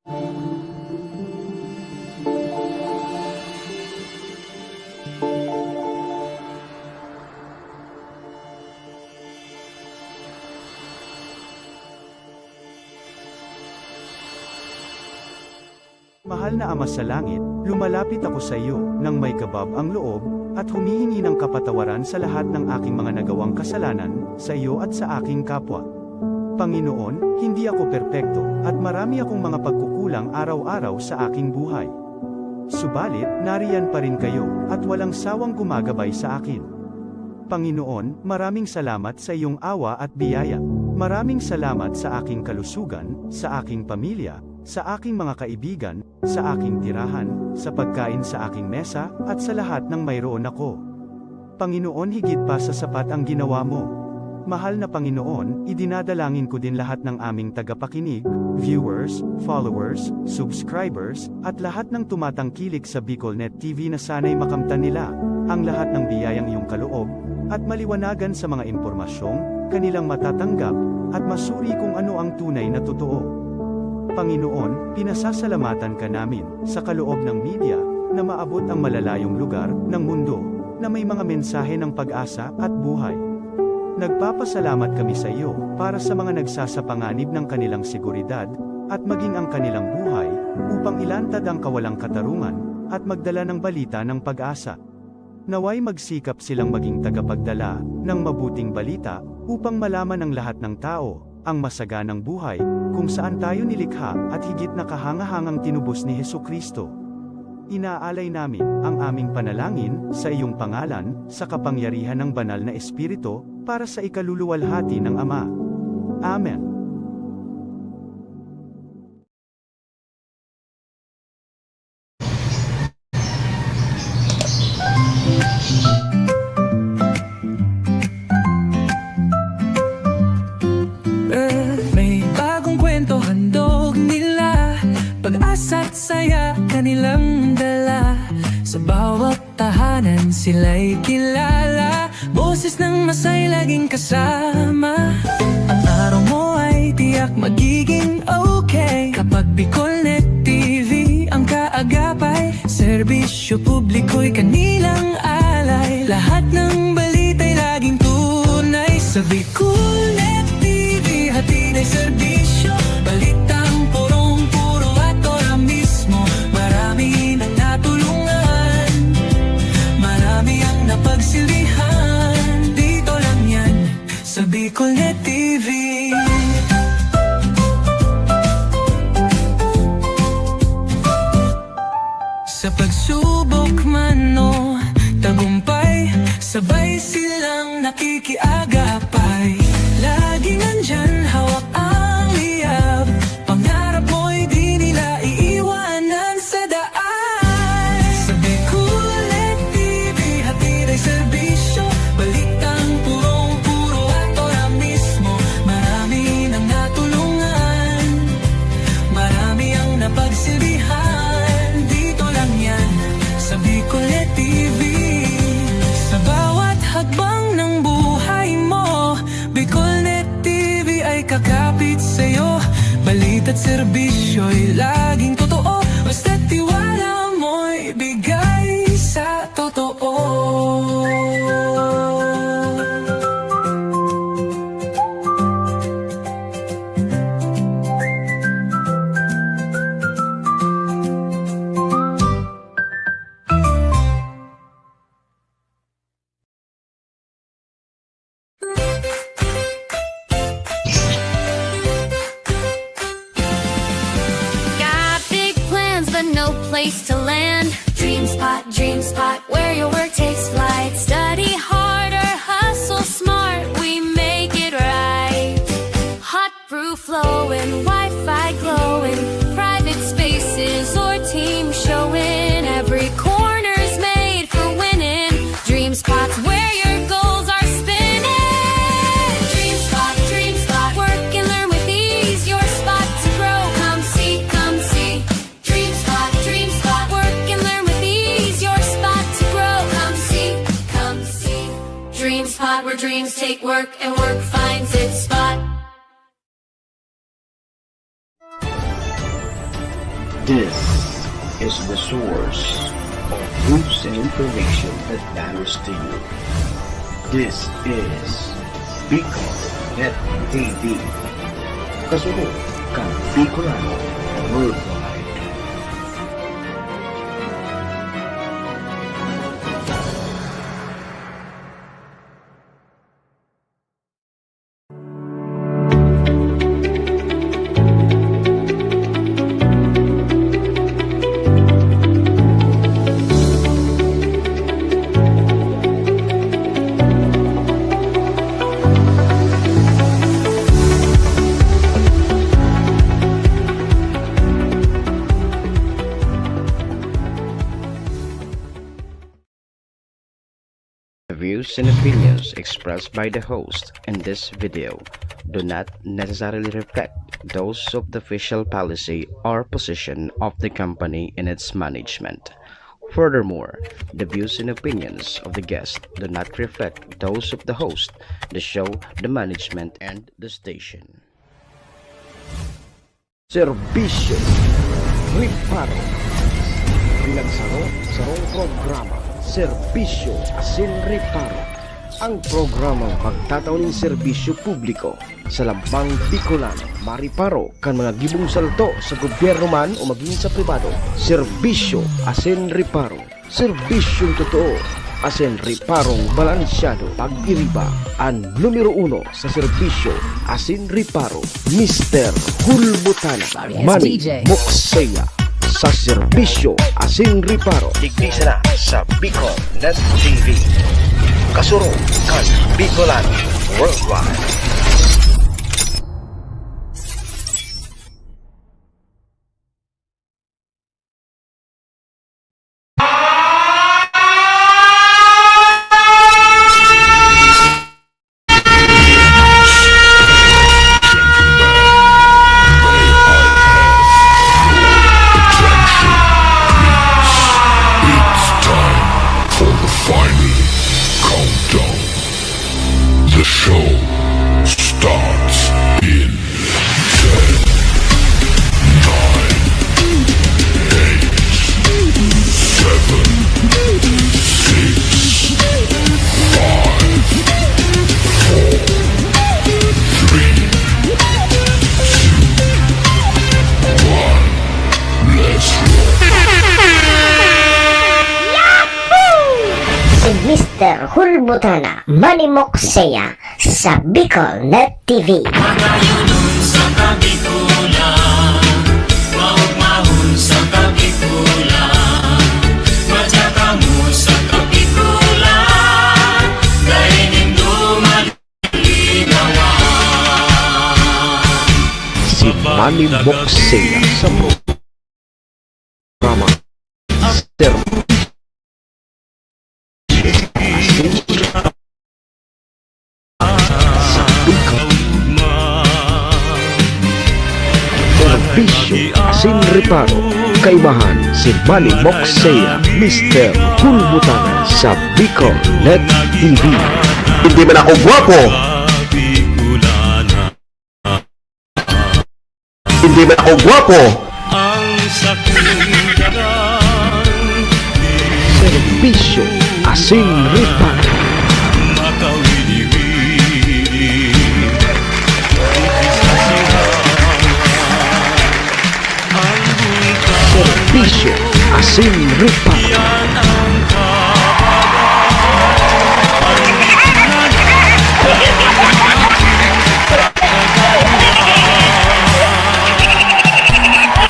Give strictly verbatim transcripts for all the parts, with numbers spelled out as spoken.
Mahal na Ama sa Langit, lumalapit ako sa iyo nang may kabab ang loob, at humihingi ng kapatawaran sa lahat ng aking mga nagawang kasalanan, sa iyo at sa aking kapwa. Panginoon, hindi ako perpekto, at marami akong mga pagkukulang araw-araw sa aking buhay. Subalit, nariyan pa rin kayo, at walang sawang gumagabay sa akin. Panginoon, maraming salamat sa iyong awa at biyaya. Maraming salamat sa aking kalusugan, sa aking pamilya, sa aking mga kaibigan, sa aking tirahan, sa pagkain sa aking mesa, at sa lahat ng mayroon ako. Panginoon, higit pa sa sapat ang ginawa mo. Mahal na Panginoon, idinadalangin ko din lahat ng aming tagapakinig, viewers, followers, subscribers, at lahat ng tumatangkilik sa BicolNet T V na sana'y makamtan nila ang lahat ng biyayang iyong kaloob at maliwanagan sa mga impormasyong kanilang matatanggap at masuri kung ano ang tunay na totoo. Panginoon, pinasasalamatan ka namin sa kaloob ng media na maabot ang malalayong lugar ng mundo na may mga mensahe ng pag-asa at buhay. Nagpapasalamat kami sa iyo para sa mga nagsasapanganib ng kanilang seguridad at maging ang kanilang buhay upang ilantad ang kawalang katarungan at magdala ng balita ng pag-asa. Nawa'y magsikap silang maging tagapagdala ng mabuting balita upang malaman ng lahat ng tao ang masaganang buhay kung saan tayo nilikha at higit na kahangahangang tinubos ni Jesu-Cristo. Inaalay namin ang aming panalangin sa iyong pangalan, sa kapangyarihan ng Banal na Espiritu, para sa ikaluluwalhati ng Ama. Amen. Eh, may bagong kwento handog nila, pag-asa at saya kanilang dala. Sa bawat tahanan sila'y kilala, boses ng masay laging kasama. Ang araw mo ay tiyak magiging okay kapag BicolNet T V ang kaagapay. Serbisyo publiko'y kanilang alay, lahat ng balita'y laging tunay. Sa BicolNet T V, hatid ay serbisyo, balitang purong-puro at ora mismo. Marami nang natulungan, marami ang napagsilbihan. Dito lang yan, sa BicolNet T V. Sa pagsubok man o tagumpay, sabay silang nakikiagapay. Laging nandyan, hawak ang liyab, pangarap mo'y di nila iiwanan sa daan. Sa BicolNet T V, hatid ay serbisyo, balitang purong-puro at ora mismo. Marami nang natulungan, marami ang napagsilbihan. Dito lang yan, sa BicolNet T V. Sa bawat hakbang ng buhay mo, BicolNet T V ay kakapit sa'yo. Balita't serbisyo'y laging totoo, basta't tiwala mo'y bigay sa totoo. Got big plans, but no place to land. DreamSpot, DreamSpot, where your work takes flight. Study hard or hustle smart, we make it right. Hot brew flowing, Wi-Fi glowing, private spaces or team showing. Every corner's made for winning. DreamSpot's where your goals are spinning. DreamSpot, DreamSpot, work and learn with ease. Your spot to grow. Come see, come see. DreamSpot, DreamSpot, work and learn with ease. Your spot to grow. Come see, come see. DreamSpot, where dreams take work and work finds its spot. This is the source of news and information that matters to you. This is Bicol Net T V. Kasunod kan Bicolano Worldwide. The views and opinions expressed by the host in this video do not necessarily reflect those of the official policy or position of the company and its management. Furthermore, the views and opinions of the guest do not reflect those of the host, the show, the management, and the station. Serbisyo Reparo. Bilang saro, sarong programa, Serbisyo asin Reparo. Ang programang magtatao nin serbisyo publiko sa lambang Bicolano, mareparo kan mga gibong salto sa gobyerno man o magin sa pribado. Serbisyo asin Reparo. Serbisyong totoo asin reparong balansyado. Pag-iriba, an numero uno sa serbisyo asin reparo, Mister Hulbutana, Manny Moksea, sa serbisyo asin reparo. Digdi sana sa Bicol Net T V. Kasurog kan Bicolano Worldwide. It's time for the final countdown. The show starts in ten, nine, eight, seven, six, five, four, three, two, one. Let's roll. Si Mister Hulbutana, Manny Moksea, sa Bicol Net T V. Magayunon sa Kabikulan, maugmahon sa Kabikulan, madya kamo sa Kabikulan, dai nindo malinawan. Si Manny Moksea sa programa Serbisyo asin Reparo. Serbisyo asin Reparo. Kaibahan si Manny Moksea, Mister Hulbutana sa Bicol Net T V. Hindi man ako gwapo. Hindi man ako gwapo. Ang sakudan. Serbisyo asin reparo. Makawili-wili. Ang buntag. Serbisyo asin reparo. Yan ang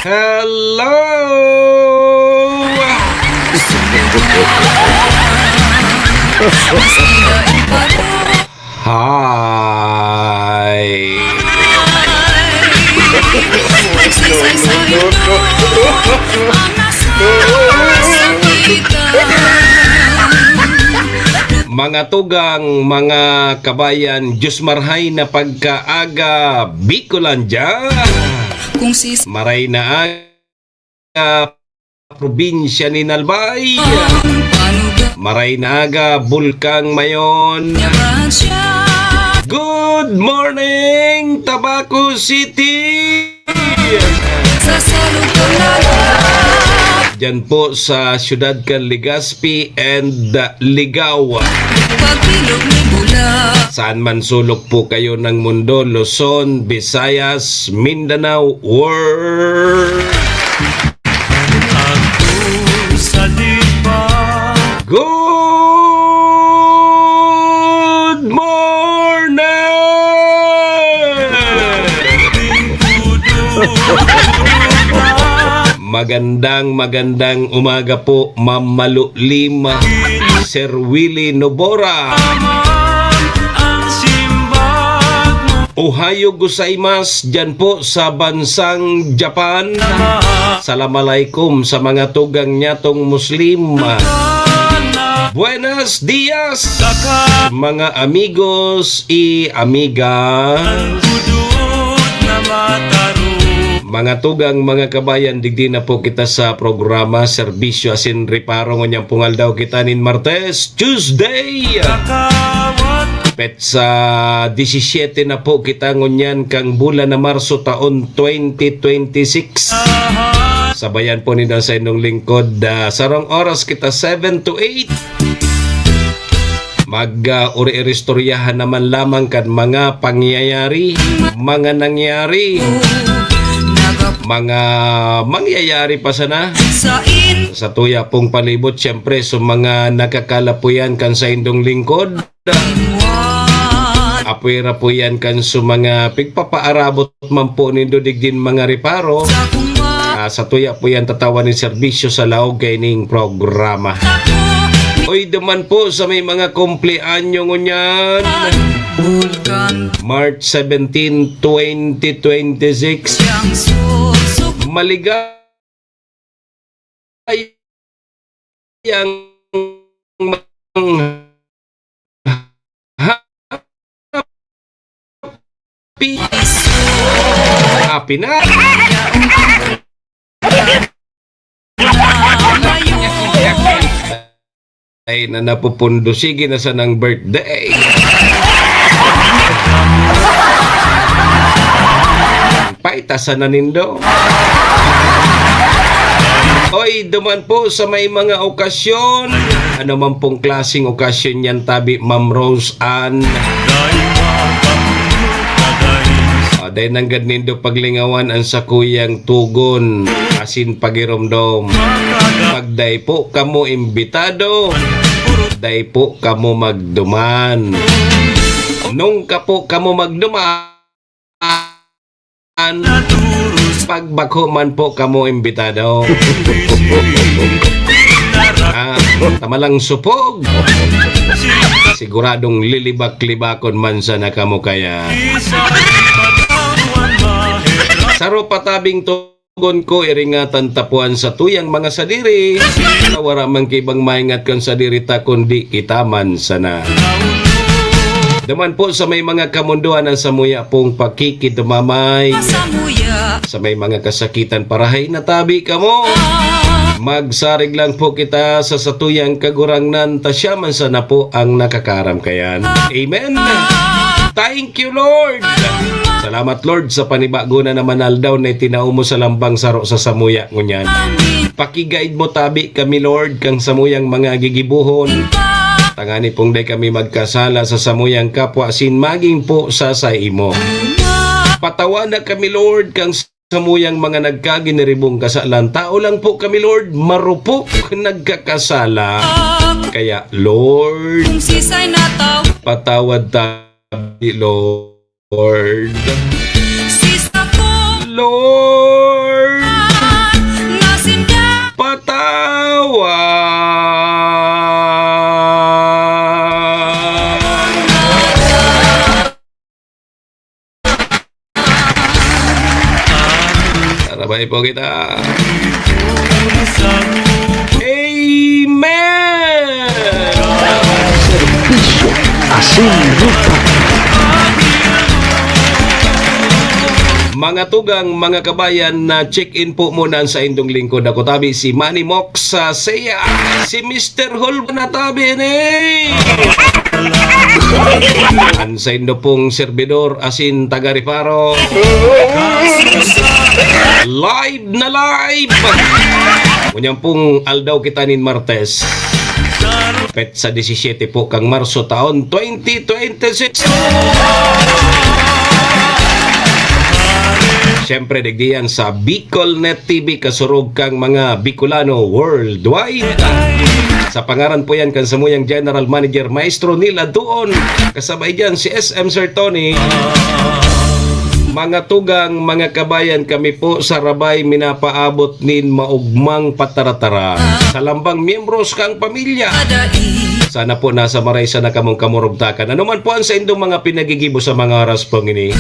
Hello! Hi! Mga tugang, mga kabayan, Diyos marhay na pagkaaga, Bicolandia! Kung sis- Maray na aga, probinsya nin Albay! Ang panuga- Maray na aga, Bulkang Mayon! Yaman siya. Good morning, Tabaco City! Sa salog ko na lang. Diyan po sa siyudad kan Legazpi and, uh, Ligao. Saan man sulok po kayo ng mundo, Luzon, Visayas, Mindanao, world. Good morning! Magandang, magandang umaga po, Ma'am Malu Lima, Sir Willie Nobora. Ohayo gozaimasu diyan po sa bansang Japan. Salam alaikum sa mga tugang nyatong Muslim. Buenos dias, mga amigos y amigas. Mga tugang, mga kabayan, digdi na po kita sa programa, serbisyo asin reparo. Ngunyan pong aldaw kita nin Martes, Tuesday. Petsa disisyete na po kita ngunyan kang bulan na Marso, taon twenty twenty-six. Sabayan po ninda sa inyong lingkod, ah, sarong oras kita, seven to eight. Mag, ah, uri-iristoryahan naman lamang kan mga pangyayari, mga nangyari, mga mangyayari pa sana sa tuya pong palibot. Siyempre, sa mga nakakalapuyan kan saindong lingkod, apwera po yan kan sa mga pigpapaarabot man po nindo digdin mga reparo. Ah, sa tuya po yan tatawan nin serbisyo sa laog kaining programa. Oy, duman po sa may mga kumpleanyo ngunyan. March seventeen, twenty twenty-six. Maligayang happy, happy na. Ay, na napupundo. Sige na sanang birthday. Paitasan na nindo. Oy, duman po sa may mga okasyon. Ano man pong klaseng okasyon yan, tabi, Ma'am Rose Ann. Ah, dai nanggad nindo paglingawan an sakuyang tugon asin pagiromdom. Pag dai po kamo imbitado, dai po kamo magduman. Nung ka po kamo magduman, pagbako man po kamo imbitado. Ah, tamalang supog. Siguradong lilibak-libakon man sana kamo kaya. Saro pa tabing tugon ko, iringatan ta po an satuyang mga sadiri. Wara man kibang maingat kan sadiri ta, kundi kita man sana. Duman po sa may mga kamundoan ang samuya pong pakikidumamay. Sa may mga kasakitan, parahay na tabi kamo. Magsarig lang po kita sa satuyang Kagurangnan, ta siya man sana po ang nakakaaram kayan. Amen. Thank you, Lord. Salamat, Lord, sa panibago na naman aldaw na itinao mo sa lambang saro sa samuya ngunyan. Pakigaid mo tabi kami, Lord, kang samuyang mga gigibohon. Tangani pong dai kami magkasala sa samuyang kapwa sin magin po sa saimo. Patawa na kami, Lord, kang samuyang mga nagkaginiribong kasalan. Tao lang po kami, Lord, marupok nagkakasala. Kaya, Lord, patawad tabi, Lord. Lord, patawad. Sarabay po kita. Amen! Serbisyo asin lupa. Mga tugang, mga kabayan, na check-in po muna sa indong lingkod. Ako tabi si Manny Mox sa Seya. Si Mister Hulba na tabi ni. An saindo pong serbidor asin taga Reparo. Live na live! Ngunyan pong aldaw kita nin Martes, petsa disisiyete po kang Marso, taon twenty twenty-six. Siyempre, digdi yan sa Bicol Net T V, kasurog kang mga Bicolano worldwide. Sa pangaran po yan kan samuyang General Manager, Maestro Neil Aduon, kasabay dyan si S M Sir Tony. Mga tugang, mga kabayan, kami po sa Rabay minapaabot nin maugmang pataratara sa lambang miyembros kang pamilya. Sana po nasa maraysa na kamong kamurugtakan. Ano man po ang saindong mga pinagigibo sa mga oras pong ini.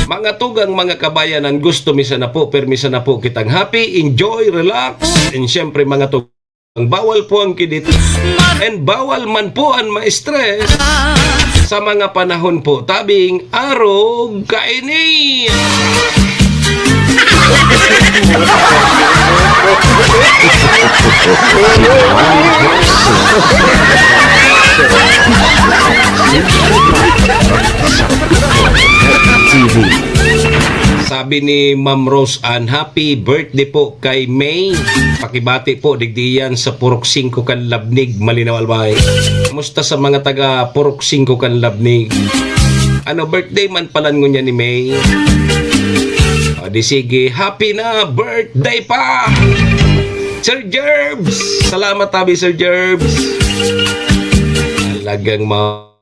Mga tugang, mga kabayan, ang gusto mi sana po, permi sana po kitang happy, enjoy, relax, and syempre, mga tugang, bawal po ang kidit, and bawal man po ang ma-stress sa mga panahon po tabing arog kaini. T V. Sabi ni Ma'am Rose Ann, "Happy birthday po kay May." Pakibati po, digdi yan sa Purok singko kan Labnig, Malinao, Albay. Kumusta sa mga taga Purok singko kan Labnig? Ano, birthday man pala ngunyan ni May? O, di sige, happy na birthday pa! Sir Jerbs! Salamat, tabi, Sir Jerbs! Talagang ma-,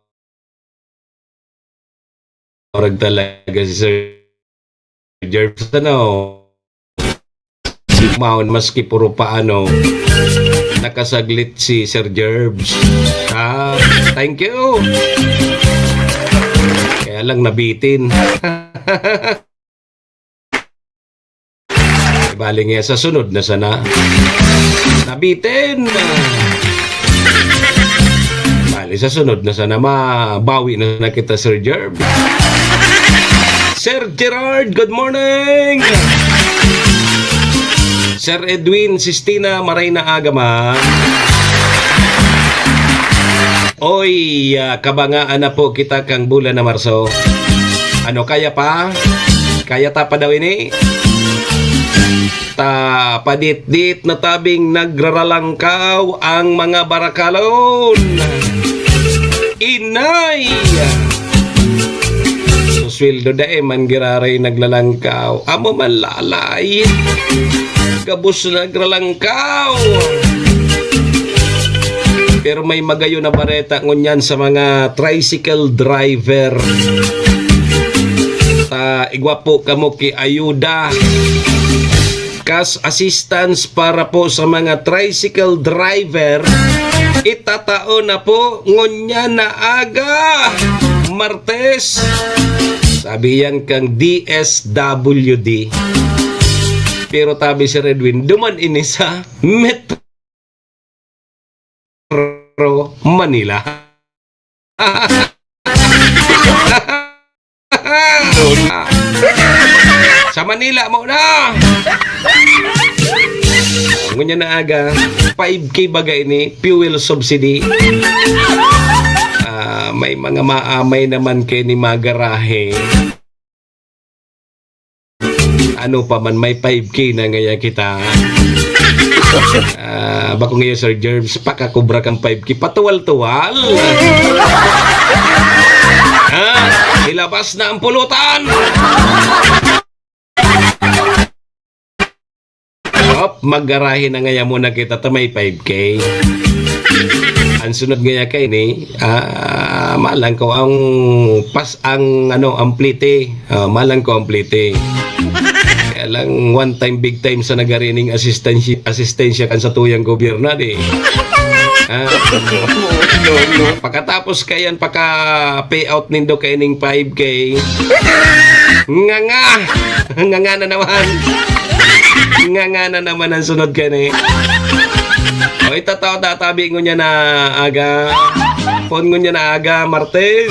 orag talaga si Sir Jerbs, ano? Maon, maski puro pa, ano, nakasaglit si Sir Jerbs. Ah, thank you. Kaya lang nabitin. Bali nga, sa sunod na sana. Nabitin! Bali, sa sunod na sana, mabawi na sana kita, Sir Jerb. Sir Gerard, good morning! Sir Edwin Sistina, maray na aga man. Oy, ah, kabangaan na po kita kang bulan na Marso. Ano, kaya pa? Kaya ta pa daw ini? Ta paditdit na tabing nagraralangkaw ang mga barakalon. Inay! Susweldo dai man giraray naglalangkaw. Amo man lalay. Gabos nagralangkaw. Pero may magayon na bareta ngunyan sa mga tricycle driver. Ta, igwa po kamo ki ayuda. Cash assistance para po sa mga tricycle driver, itatao na po ngunyan na aga, Martes. Sabi yan kang D S W D. Pero tabi si Redwin, duman ini sa Metro Manila. Sa Manila mo na! Ngunyan na aga, five K baga ini, fuel subsidy. Ah, may mga maamay naman kay ni magarahe. Ano pa man, may five K na ngaya kita. Ah, bako ngayon, Sir Germs, pakakubra kang five K. Patuwal-tuwal. Ah, ilabas na ang pulutan. Op, maggarahe na ngaya muna kita ta may five K. Ang sunod ngaya kaini, ah, malang ko ang pas-, ang ano, ang plete. Ah, malang ko ang plete. Kaya lang, one time, big time sa nagarining asistensya, asistensya kan sa tuyang gobyerno, di. Ah. No, no. Pagkatapos kayan, paka-payout nindo kaining five K. Nganga! Nganga na naman. Nganga na naman ang sunod kaini. O, itataw, tatabi ngunyan na aga. Phone ngunyan na aga, Martes.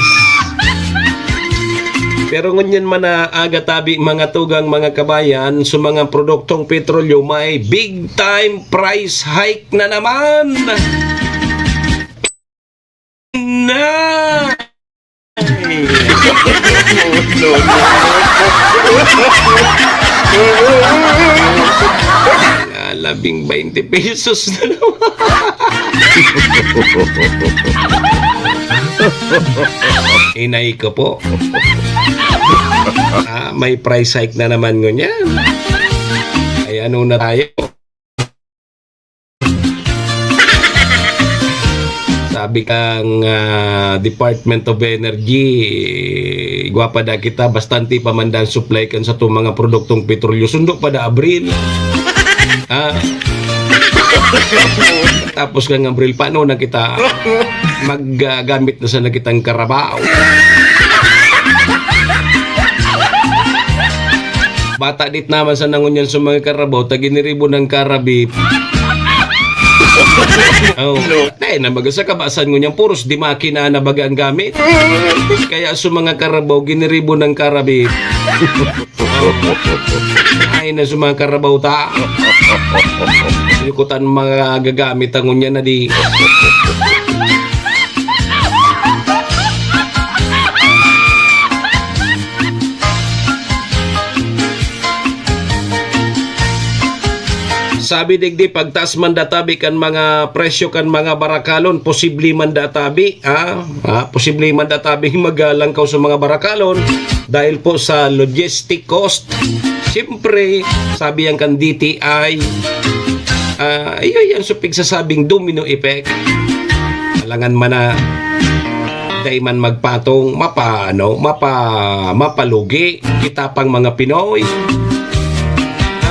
Pero ngunyan man na aga tabi, mga tugang, mga kabayan, sa mga produktong petrolyo, may big time price hike na naman. Na! Ala, Sabing twenty pesos na naman. Inay ko po. Ah, may price hike na naman ngunyan. Ay, ano na tayo? Sabi kang, ah, Department of Energy, "Igwa pa da kita, bastante pa man da ang supply kan satong mga produktong petrolyo. Sundo pa da Abril." Ah. Tapos kang Abril, paano na kita maggamit na sana kitang Carabao? Bata dit naman sa nangunyan sa mga Carabao, ta giniribo ng Carabip. Oh, dahil na baga sa kabasan ngunyan, puros di makina na baga ang gamit. Kaya sa mga Carabao, giniribo ng Carabip. Ay, na sa mga Carabao ta. Yukutan mga gagamit ang ngunyan na di. Sabi digdi, pagtaas man da tabi kan mga presyo kan mga barakalon, posible man da tabi, ah, ah, posible man da tabi magalangkaw sa mga barakalon dahil po sa logistic cost. Siyempre, sabi yan kan D T I, ah, iyo yan sa pigsasabing domino effect. Alangan man na, dai man magpatong, mapa-, ano, mapa-, mapalugi kita pang mga Pinoy.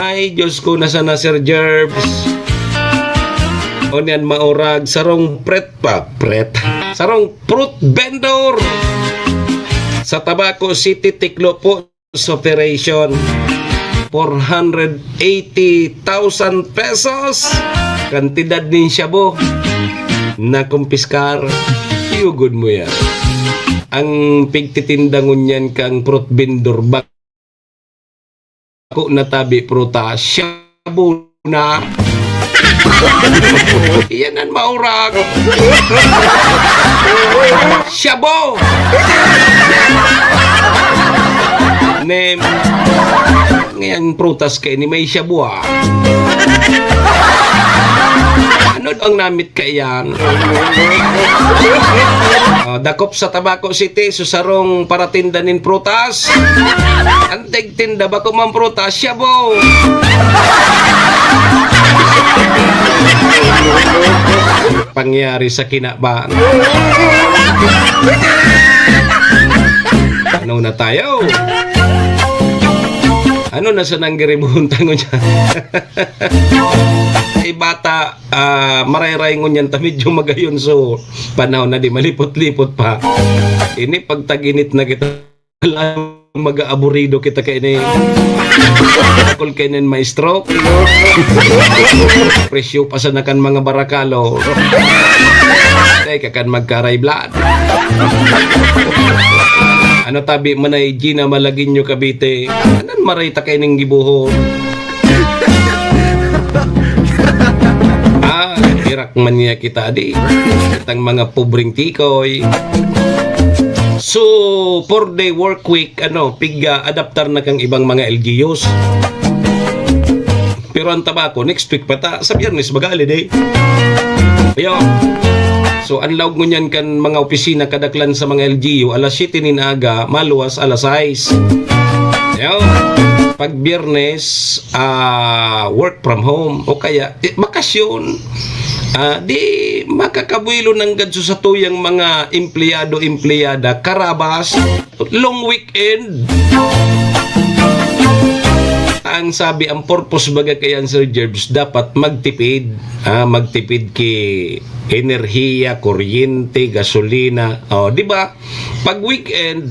Ay, Diyos ko, nasa na Sir Jerbs? O niyan maurag, sarong pret pa, pret. Sarong fruit vendor sa Tabaco City, Tiklo po, operation. Four hundred eighty thousand pesos kantidad nin shabu na kumpiskar. Yugod mo yan. Ang pigtitinda ngunyan kang fruit vendor, bako na tabi prutas, shabu na. Iyan ang maurag. Shabu! Nem. Ngayon, prutas kaini may shabu, ah. Ano ang namit kaiyan? Oh, dakop sa Tabaco City, susarong paratinda nin prutas. Antig tinda, bako man prutas, shabu! Pangyari sa kinaban. Ano na tayo? Ano na sa nanggiribuhon tango niya? Ay, bata, ah, marayray ngunyan ta medyo magayon, so panahon na di malipot-lipot pa. Ini pagtaginit na kita, mag-aaburido kita kaini. Kul kainin ma-stroke. Presyo pa sana kan mga barakalo. Dai ka kan magkaray blood. Ano tabi man ay Gina Malagueño Cavite? Anan maray ta kaining gibohon? Ah, hirak man niya kita di. Itang mga pobreng tikoy. So, four-day work week, ano, pig, ah, adaptar na kang ibang mga L G Us. Pero ang Tabaco, next week pa ta, sa Biyernes, mag-holiday. Ayun. So, ang laog ngunyan kan mga opisina kadaklan sa mga L G U, alas siyete nin aga, maluwas alas sais. Ayun. Pag Biyernes, ah, work from home o kaya, eh, bakasyon. Ah, di makakabuelo nanggad sa satuyang mga empleyado, empleyada, karabas, long weekend. Ang sabi, ang purpose baga kaiyan, Sir Jerbs, dapat magtipid. Ah, magtipid ki enerhiya, kuryente, gasolina. Oh, di ba? Pag weekend,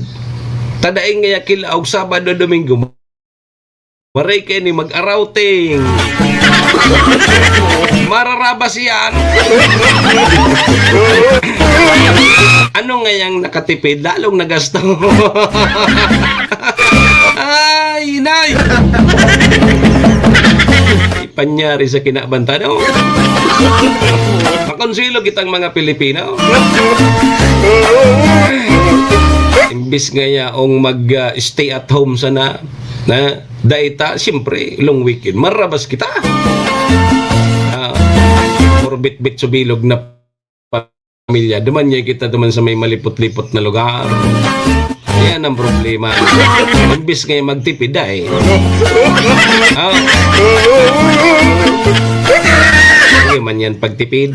ta dai ngaya kilaog, Sabado, Domingo, maray kaini mag-arouting. Mararabas iyan. Ano ngayang nakatipid, lalong nagasto. Ay, nay! Panyari sa kinaban ta, no? Makonsilo kitang mga Pilipino. Imbis nga yaong mag, ah, stay at home sana, na dai ta, siyempre, long weekend, marabas kita. Ah, puro bitbit subilog na pamilya. Duman niya kita duman sa may malipot-lipot na lugar. Yan ang problema. Imbis nga magtipid ay. Ah. Hindi man yan pagtipid.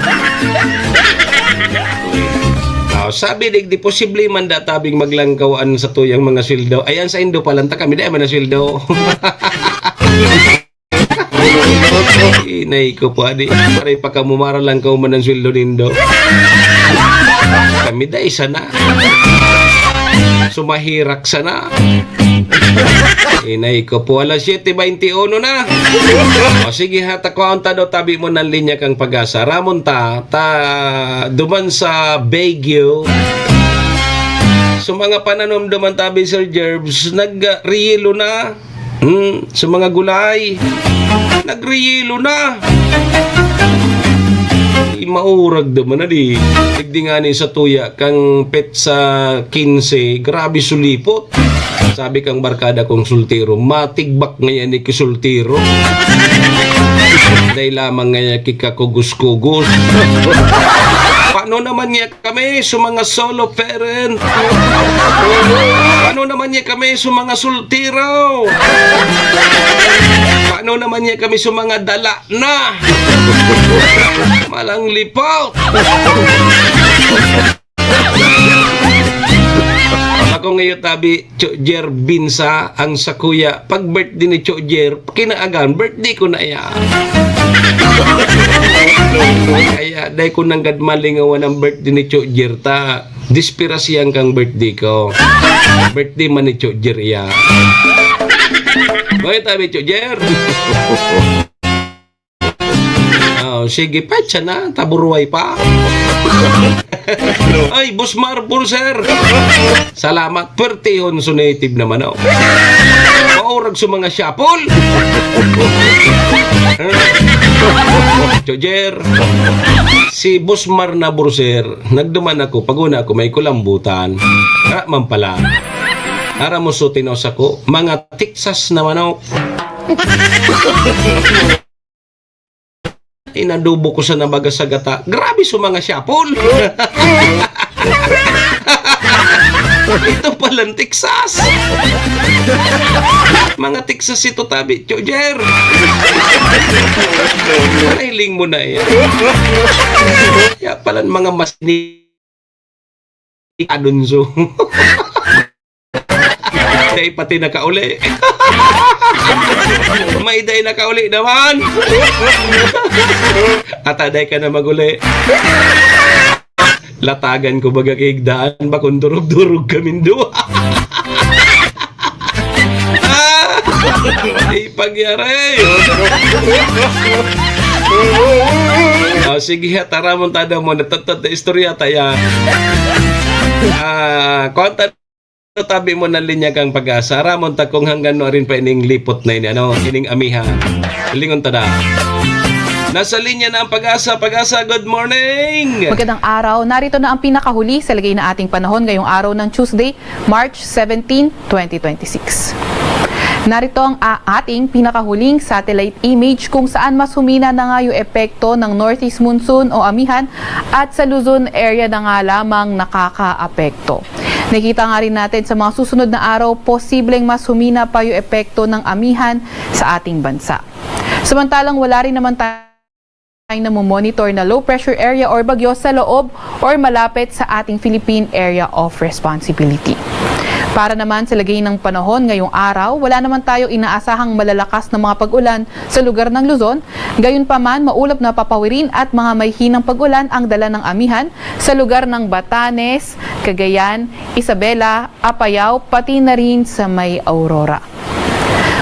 Ah, sabi digdi, posible man da tabing maglangkaw an satuyang mga sweldo. Ayan sa Indo pa lang, ta kami dai man na sweldo. Inay ko po, adi. Pare, pakamumara lang ka man ang sweldo nindo. Kami dai sana. Sumahirak sana. Inay ko po, alas siyete baynte uno na. O sige ha, ta kuhaon ta daw tabi mo ng linya kang Pag-asa. Ramon ta, ta duman sa Baguio. So mga pananom duman tabi, Sir Jerbs, nagriyelo na. Hmm, sa mga gulay, nagriyelo na. Di maurag naman na di. Digdi nga ni sa tuya kang petsa kinse, grabe sulipot. Sabi kang barkada kong sultiro, matigbak ngayon ni kisultiro. Dahil lamang ngayon kikakugos-kugos. Paano naman niya kami sa mga solo parent? Paano naman niya kami sa mga sultiro? Paano naman niya kami sa mga dala na? Malang lipaw. Ako ngayon, tabi, Cho Jer Binsa, ang sakuya. Pag birthday ni Cho Jer, kinaagan, birthday ko na iya. Kaya, dai ko nanggad malingawan ang birthday ni Cho Jer, ta. Dispirasyan kang birthday ko. Birthday man ni Cho Jer iya. Hoy, tabi, Cho Jer. Oh, sige, petsa na, taburuway pa. Ay, Boss Marpol, sir. Salamat, pertihon so native naman, oh. Paurag sa mga siyapol. Chojer, si Boss Mar na, sir, nagduman ako, pag una ako may kulambutan. Ara man pala. Ara mo so tinos ako, mga Texas na manok. Inadobo ko sa nabaga sa gata. Grabe sa mga siyapol. Ito palang Texas. Mga Texas ito, tabi, Chojer. Mahiling mo na yan. Kaya palang mga mas ni Alonso. Dai pati nakauli. May dai nakauli naman. Ata dai ka na maguli. Latagan ko baga kigdaan, bakong durog-durog kaming duwa. Ah! Ipagyari! Oh, sige, ha, tara mo, tada mo, natatad na istorya tayo. Ah, konta tabi mo ng linya kang Pag-asa. Ramon ta kung hanggang no rin pa ining lipot na ini, ano, ining amihan. Lingon ta na. Nasa linya na ang Pag-asa. Pag-asa, good morning! Magandang araw. Narito na ang pinakahuli sa lagay na ating panahon ngayong araw ng Tuesday, March seventeen, twenty twenty-six. Narito ang a-, ating pinakahuling satellite image kung saan mas humina na nga yung epekto ng northeast monsoon o amihan at sa Luzon area na nga lamang nakakaapekto. Nakita nga rin natin sa mga susunod na araw, posibleng mas humina pa yung epekto ng amihan sa ating bansa. Samantalang wala rin naman tayo namomonitor na low pressure area or bagyo sa loob or malapit sa ating Philippine Area of Responsibility. Para naman sa lagay ng panahon ngayong araw, wala naman tayo inaasahang malalakas na mga pag-ulan sa lugar ng Luzon. Gayunpaman, maulap na papawirin at mga mahihinang pag-ulan ang dala ng amihan sa lugar ng Batanes, Cagayan, Isabela, Apayao, pati na rin sa may Aurora.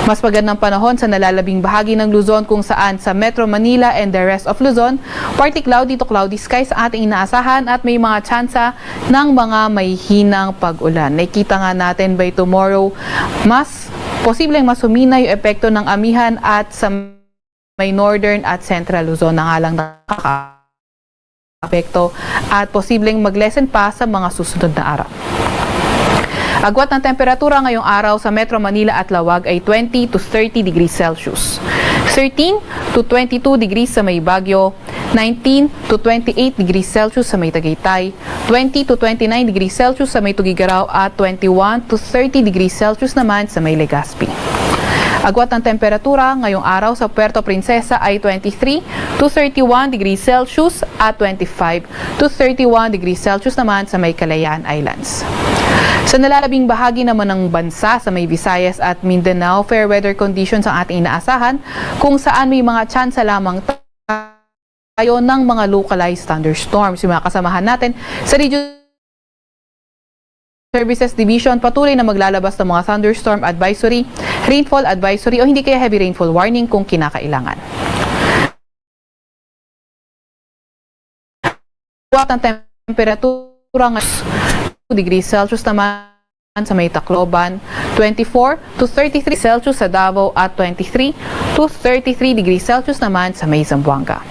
Mas magandang panahon sa nalalabing bahagi ng Luzon, kung saan sa Metro Manila and the rest of Luzon, partly cloudy to cloudy skies ang ating inaasahan at may mga tsansa ng mga mahihinang pag-ulan. Nakikita nga natin by tomorrow, mas posibleng mas humina yung epekto ng amihan at sa may northern at central Luzon na nga lang nakaka- apekto at posibleng mag-lessen pa sa mga susunod na araw. Agwat ng temperatura ngayong araw sa Metro Manila at Laoag ay twenty to thirty degrees Celsius. thirteen to twenty-two degrees sa may Baguio, nineteen to twenty-eight degrees Celsius sa may Tagaytay, twenty to twenty-nine degrees Celsius sa may Tuguegarao at twenty-one to thirty degrees Celsius naman sa may Legazpi. Agwat ng temperatura ngayong araw sa Puerto Princesa ay twenty-three to thirty-one degrees Celsius at twenty-five to thirty-one degrees Celsius naman sa may Kalayaan Islands. Sa nalalabing bahagi naman ng bansa, sa may Visayas at Mindanao, fair weather conditions ang ating inaasahan, kung saan may mga tsansa lamang tayo ng mga localized thunderstorms. Yung mga kasamahan natin sa Region Services Division, patuloy na maglalabas ng mga thunderstorm advisory, rainfall advisory o hindi kaya heavy rainfall warning kung kinakailangan. Agwat ng temperatura ngayon, two degrees Celsius naman sa may Tacloban, twenty-four to thirty-three Celsius sa Davao at twenty-three to thirty-three degrees Celsius naman sa may Zamboanga.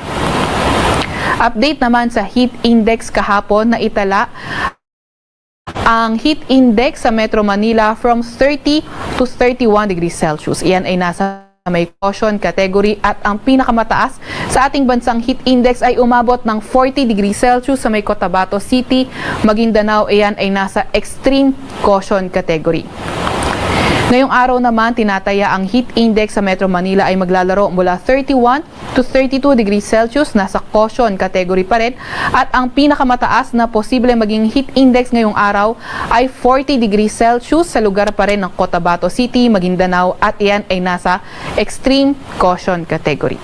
Update naman sa heat index kahapon na itala ang heat index sa Metro Manila from thirty to thirty-one degrees Celsius. Iyan ay nasa may caution category at ang pinakamataas sa ating bansang heat index ay umabot ng forty degrees Celsius sa may Cotabato City, Maguindanao. Iyan ay nasa extreme caution category. Ngayong araw naman, tinataya ang heat index sa Metro Manila ay maglalaro mula thirty-one to thirty-two degrees Celsius, nasa caution category pa rin, at ang pinakamataas na posible maging heat index ngayong araw ay forty degrees Celsius sa lugar pa rin ng Cotabato City, Maguindanao, at iyan ay nasa extreme caution category.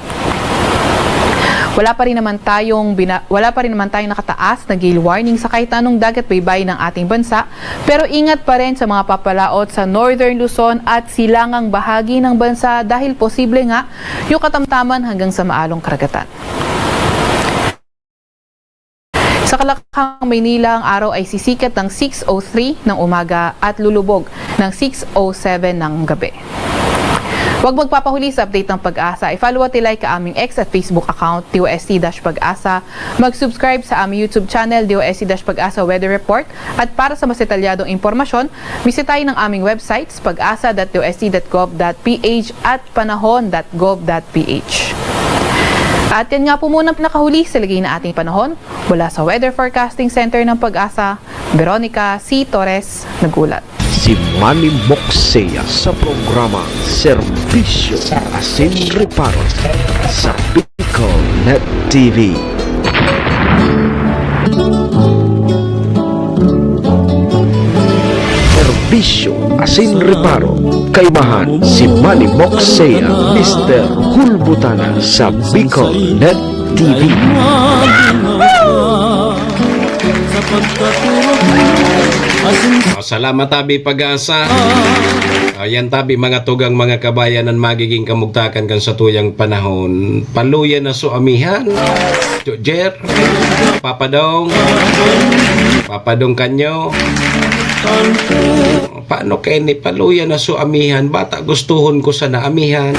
Wala pa rin naman tayong bina-, wala pa rin naman tayong nakataas na gale warning sa kahit anong dagat baybay ng ating bansa, pero ingat pa rin sa mga papalaot sa Northern Luzon at silangang bahagi ng bansa dahil posible nga yung katamtaman hanggang sa maalong karagatan. Sa Kalakhang, Maynila, ang araw ay sisikat ng six oh three ng umaga at lulubog ng six oh seven ng gabi. Huwag magpapahuli sa update ng Pag-asa. I-follow at i-like ang aming X at Facebook account, D O S T dash Pag-asa. Mag-subscribe sa aming YouTube channel, D O S T dash Pag-asa Weather Report. At para sa mas detalyadong impormasyon, bisitahin ang aming websites, pag-asa dot D O S T dot gov dot P H at panahon dot gov dot P H. At yan nga po muna ang pinakahuli sa lagay na ating panahon. Mula sa Weather Forecasting Center ng Pag-asa, Veronica C. Torres nag-ulat. Si Manny Moxea sa programa Serbisyo Asin Reparo sa Bicol Net T V. Serbisyo Asin Reparo, kaimahan si Manny Moxea, Mister Hulbutana sa Bicol Net T V. Oh, salamat, Abi Pag-asa. Ayan, tabi, mga tugang, mga kabayan, ang magiging kamugtakan kan satuyang panahon. Paluya na su amihan. Tio Jer, Papa Dong, Papa Dong kanyo. Paano kaya ni paluya na su amihan? Bata, gustuhon ko sana amihan.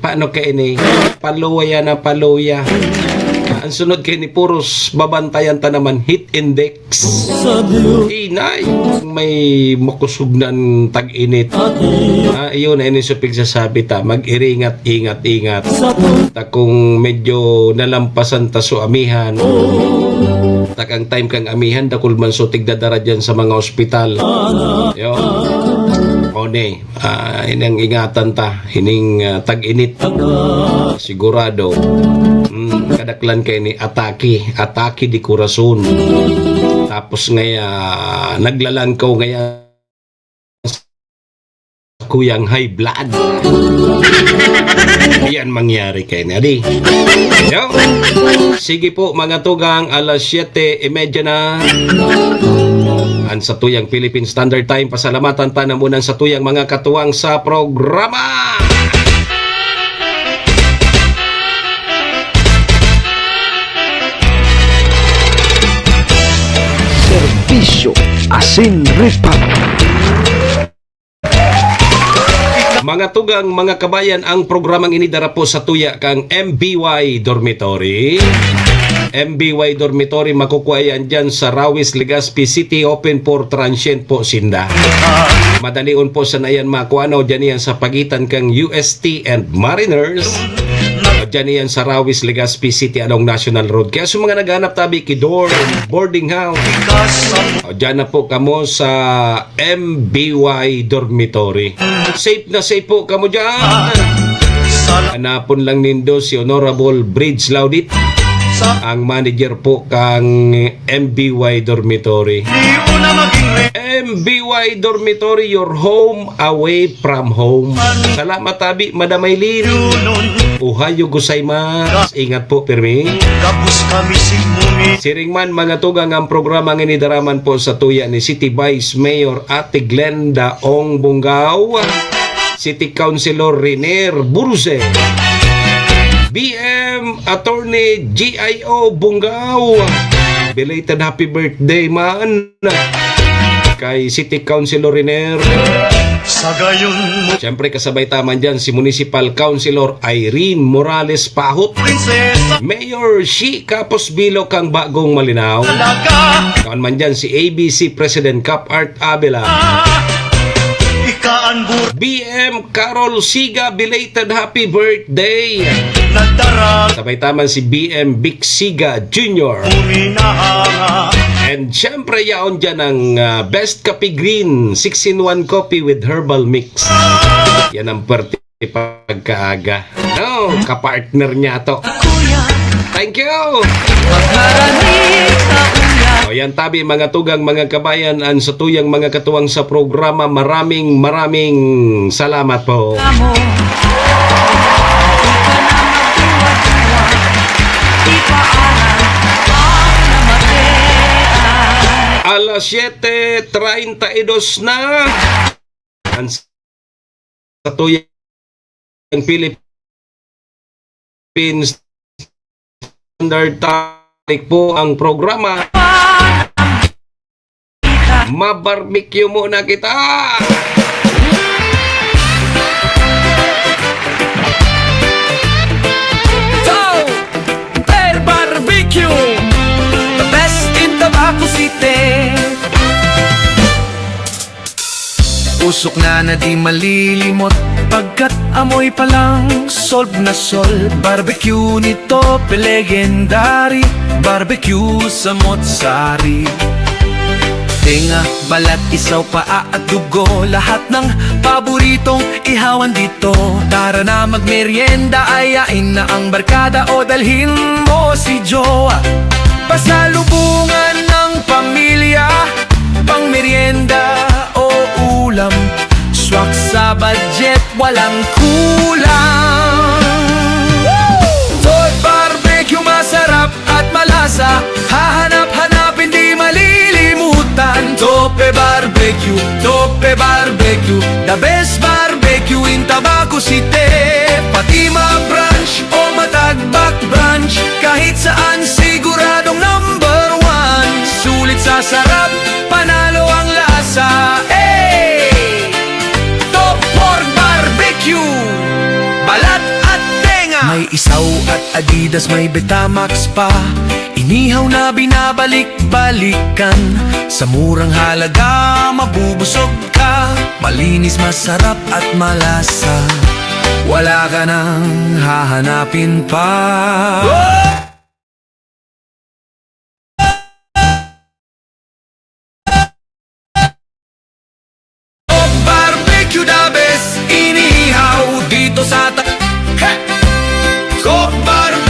Paano kaya ni paluya na paluya? Ang sunod kaya ni puros babantayan ta naman heat index. Inay, may makusog na tag-init. Ah, iyon na ini sa pigsasabi ta, mag-iringat, ingat, ingat. Ta kung medyo nalampasan ta su amihan, ta kang time kang amihan, dakul man su tigdadara dyan sa mga ospital. Yo. One, ah, inang ingatan ta, ining, ah, tag-init. Sigurado, mm, kadaklan kay ni atake, atake di corazon. Tapos ngaya, naglalangkaw ngaya kuyang high blood. Yan mangyari kay ni Adi. Yo. Sige po, mga tugang, alas siyete y media na. Ang satuyang Philippine Standard Time, pasalamatan ta na muna ang satuyang mga katuwang sa programa. Serbisyo Asin Reparo. Mga tugang, mga kabayan, ang programang ini dara po sa tuya kang M B Y Dormitory. M B Y Dormitory, makukuha yan dyan sa Rawis, Legazpi City, open for transient po sinda. Madalion po sana yan makuha, no? Dyan yan sa pagitan kang U S T and Mariners. O, dyan yan sa Rawis, Legazpi City, along National Road. Kaya sa mga naghanap tabi, kidor, boarding house, o, dyan na po kamo sa M B Y Dormitory. Safe na safe po kamo dyan. Hanapon lang nindo si Honorable Bridge Laudit, ang manager po kang M B Y Dormitory. M B Y Dormitory, your home away from home. Salamat tabi, Madam Aileen. Ohayo gozaimasu. Ingat po, pirmi. Siring man, mga tugang, ang programa ngini daraman po sa tuya ni City Vice Mayor Ate Glenda Ong Bungao, City Councilor Renier Burze, B M Attorney G I O Bungao. Belated happy birthday man kay City Councilor Renier. Sa gayon mo. Siyempre, kasabay ta man dyan si Municipal Councilor Irene Morales Pahot. Prinsesa. Mayor Shi Kapos Bilo kang Bagong Malinao. Talaga. Kuan man dyan si A B C President Cap Art Abela. Ika ang bur- B M Carol Siga, belated happy birthday. Nagdara. Sabay ta man si B M Vic Siga Junior. Uminahanga. And syempre, yaon dyan ang, ah, Best Coffee Green, six-in-one coffee with herbal mix. Yan ang pwerte pagkaaga. No, kapartner niya to. Thank you! O yan tabi, mga tugang, mga kabayan, ang satuyang mga katuwang sa programa. Maraming, maraming salamat po. Alas siyete treinta y dos na. Ang satuyang Philippines Standard Time po ang programa. Mabarbecue muna kita! Tao! Per Barbecue! The best in Tabaco City! Usok na na di malilimot, pagkat amoy pa lang solve na solve. Barbecue ni Tope, legendary. Barbecue sa Motsari. Tenga, balat, isaw, paa at dugo, lahat ng paboritong ihawan dito. Tara na magmeryenda, ayain na ang barkada o dalhin mo si jowa. Pasalubungan ng pamilya, pang meryenda o ulam. Swak sa budget, walang kulang. Toy Barbecue, masarap at malasa. Hahanap-hanapin, di malilimutan. Tope Barbecue, Tope Barbecue, the best barbecue in Tabaco City. Pati ma-brunch o matagbak brunch, kahit saan siguradong number one. Sulit sa sarap, panalo ang lasa. Hey! Top Pork Barbecue, balat at tenga. May isaw at Adidas, may Betamax pa. Inihaw na binabalik-balikan. Sa murang halaga, mabubusog ka. Malinis, masarap at malasa. Wala ka nang hahanapin pa. Barbecue, the best inihaw dito sa ta-, He! Coke Barbecue.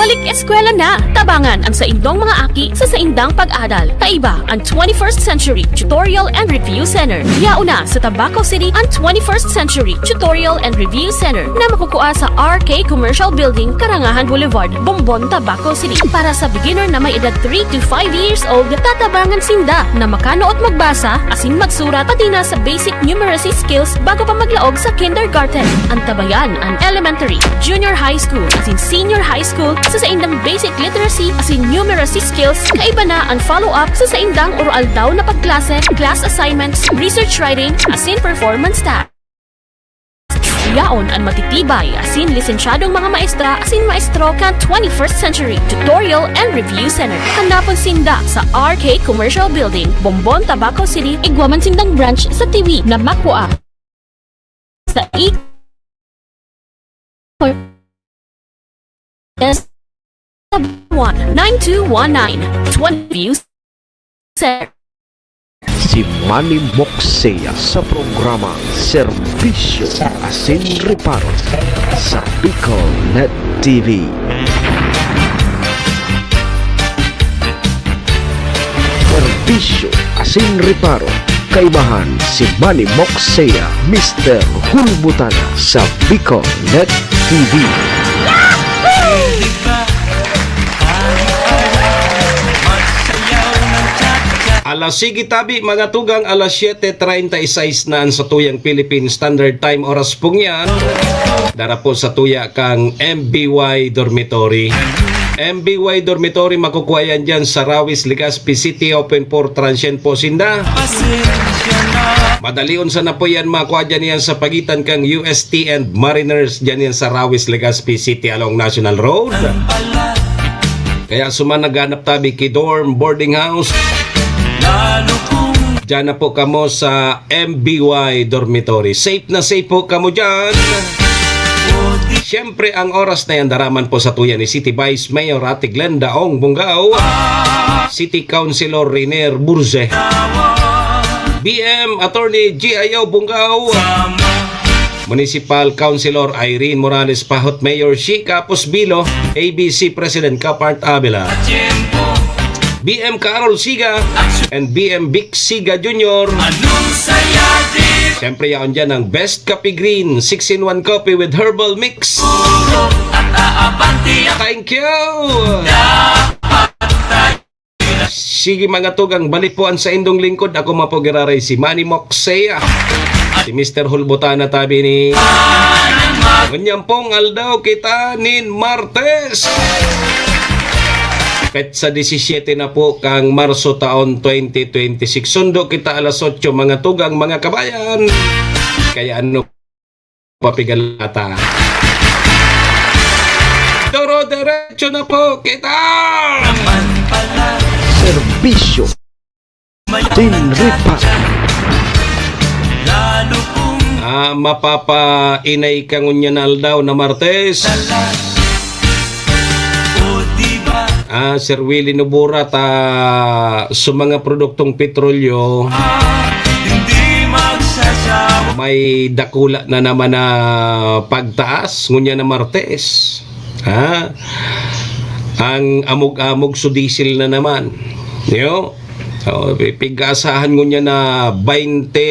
Balik eskwela na! Tabangan ang saindong mga aki sa saindang pag-adal. Kaiba ang twenty-first Century Tutorial and Review Center. Yaon na sa Tabaco City ang twenty-first Century Tutorial and Review Center na makukua sa R K Commercial Building, Karangahan Boulevard, Bombon, Tabaco City. Para sa beginner na may edad three to five years old, tatabangan sinda na makanuot magbasa asin magsurat, pati na sa basic numeracy skills bago pa maglaog sa kindergarten. Antabayan an elementary, junior high school, asin senior high school sa saindang basic literacy asin numeracy skills. Kaiba na ang follow-up sa saindang oro-aldaw na pagklase, class assignments, research writing, asin performance tasks. Yaon an matitibay asin lisensyadong mga maestra asin maestro kan twenty-first Century Tutorial and Review Center. Hanapon sinda sa R K Commercial Building, Bombon, Tabaco City. Igwa man sindang branch sa Tiwi na makua sa i- one nine two one nine twenty views. Sir. Si Manny Moxea sa programa Serbisyo asin Reparo sa Bicol Net T V. Serbisyo asin Reparo, kaibahan si Manny Moxea, Mister Hulbutana sa Bicol Net T V. Alas sige tabi, mga tugang, alas siyete treinta y seis na an satuyang Philippine Standard Time oras pong yan. Dara po sa tuya kang M B Y Dormitory. M B Y Dormitory, makukuha yan dyan sa Rawis, Legazpi City, open for transient po sinda. Madalion sana po yan, makuha dyan yan sa pagitan kang U S T and Mariners, dyan yan sa Rawis, Legazpi City along National Road. Kaya suma naghanap tabi ki dorm, boarding house, dyan na po kamo sa M B Y Dormitory. Safe na safe po kamo dyan. Siyempre, ang oras na yan, daraman po sa tuya ni City Vice Mayor Ate Glenda Ong Bungao, City Councilor Riner Burze, B M Attorney G I O Bungao, Municipal Councilor Irene Morales Pahot, Mayor Shi Capos Bilo, A B C President Kapart Abela, B M Carol Siga, and B M Vic Siga Junior. Siyempre, yaon dyan ang Best Kape Green, six-in-one Coffee with Herbal Mix. Thank you! Sige, mga tugang, balik po an saindong lingkod. Ako man po giraray si Manny Moxea. Si Mister Hulbutana tabi ni. Ngunyan pong aldaw kita nin Martes. Petsa disisiete na po kang Marso taon twenty twenty-six. Sundo kita alas otso, mga tugang, mga kabayan. Kaya ano papigalata. Doro-derecho na po kita! Serbisyo. Tinripa. Ah, mapapainay ka ngunyan na aldaw na Martes. Ah, Sir Willie Nobura, ta sa mga produktong petrolyo, may dakula na naman na pagtaas ngunyan na Martes. Ha? Ang amog-amog so diesel na naman. Yo? So, pig-aasahan ngunyan na baynte,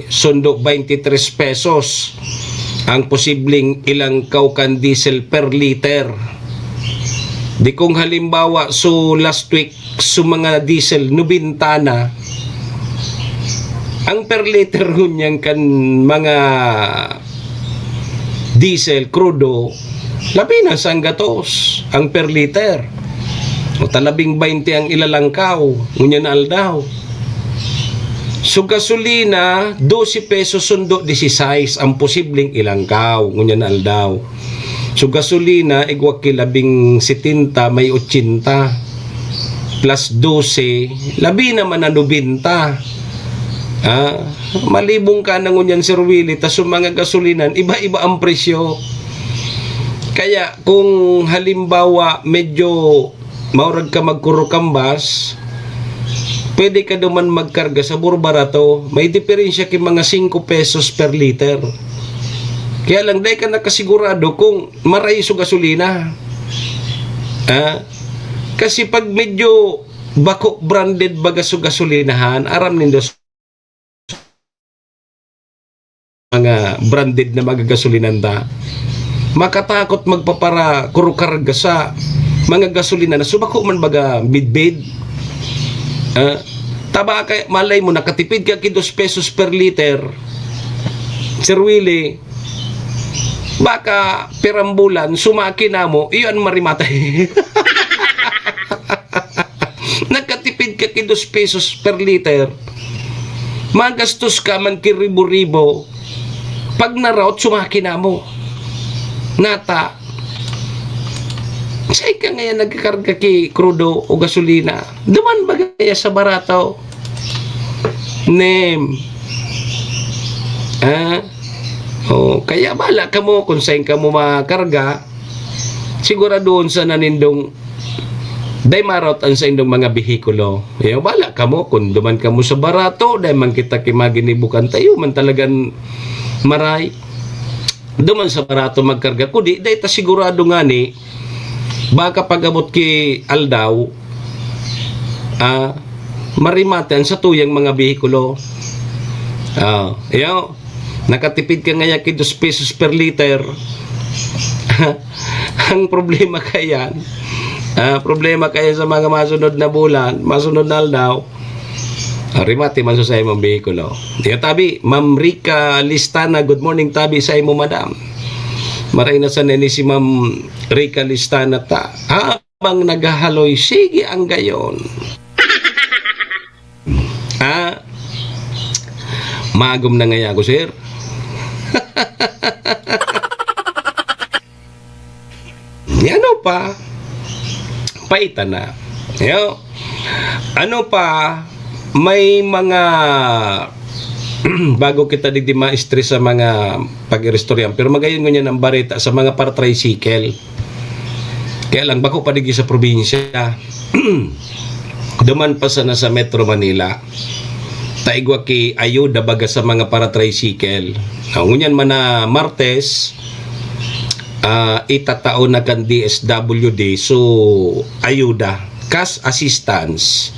sundo baynte tres pesos ang posibleng ilangkaw kan diesel per liter. Di kung halimbawa, so last week, so mga diesel, nobenta na. Ang per liter ngunyan kan mga diesel, krudo, labi na sanggatos ang per liter. O ta labing baynte ang ilalangkaw, ngunyan na aldaw. So, gasolina, dose pesos sundo disisais ang posibleng ilangkaw, ngunyan na aldaw. So, gasolina, igwa ki labing setenta, may otsinta. Plus dose, labi naman na nobenta. Ah, malibong ka na ngunyan, Sir Willie, ta so mga gasolinan, iba-iba ang presyo. Kaya, kung halimbawa, medyo maurag ka magkurukambas, pwede ka duman magkarga sa buro barato. May diferensya ki mga singko pesos per liter. Kaya lang, dai ka nakasigurado kung maray so gasolina. Ah, kasi pag medyo bako branded baga so gasolinahan, aram nindo, mga branded na mga gasolinan ta, makatakot magpapara kurukarga sa mga gasolina na subako man baga midbid. Ah, taba kay malay mo, nakatipid ka ki dos pesos per liter, Sir Willie, baka pirambulan, sumaki na mo, iyo an marimatay. Nakatipid ka ki dos pesos per liter. Magastos ka man ki ribo-ribo. Pag na-route, sumaki na mo. Nata, sain ka ngayon nagkakarga ki krudo o gasolina? Duman baga kaya sa barato? Nem. Ah? Oh, kaya bala kamo kung sain kamo makarga. Siguraduhon sana nindong dai ma-route an saindong mga behikulo. Iyo, bala kamo, kung duman kamo sa barato, dai man kita ki maginibo kan tayo, man talagan maray. Duman sa barato magkarga. Kudi, dai ta sigurado ngani, baka pag-abot ki aldaw, ah, marimate an satuyang mga behikulo. Ah, iyo, nakatipid ka ngaya ki dos pesos per liter. Ang problema kayan, ah, problema kayan sa mga masunod na bulan, masunod na aldaw, ah, rimate man sa saimong behikulo. Iyo, tabi, Ma'am Rica Listana, good morning, tabi, sa imo, madam. Maray na sana ni si Ma'am Rica Listana ta. Habang naghahaloy, sige ang gayon. Ah, magom na ngaya ako, sir. Ni ano pa? Paita na. Yo. Ano pa? May mga bago kita digdi ma-stress sa mga pag-iristoryan, pero magayon ngunyan ang bareta sa mga para-tricycle. Kaya lang, bako pa digdi sa probinsya. Duman pa sana sa Metro Manila. Ta igwa ki ayuda baga sa mga para-tricycle. Ah, ngunyan man na Martes, ah, itatao na kan D S W D. So, ayuda, cash assistance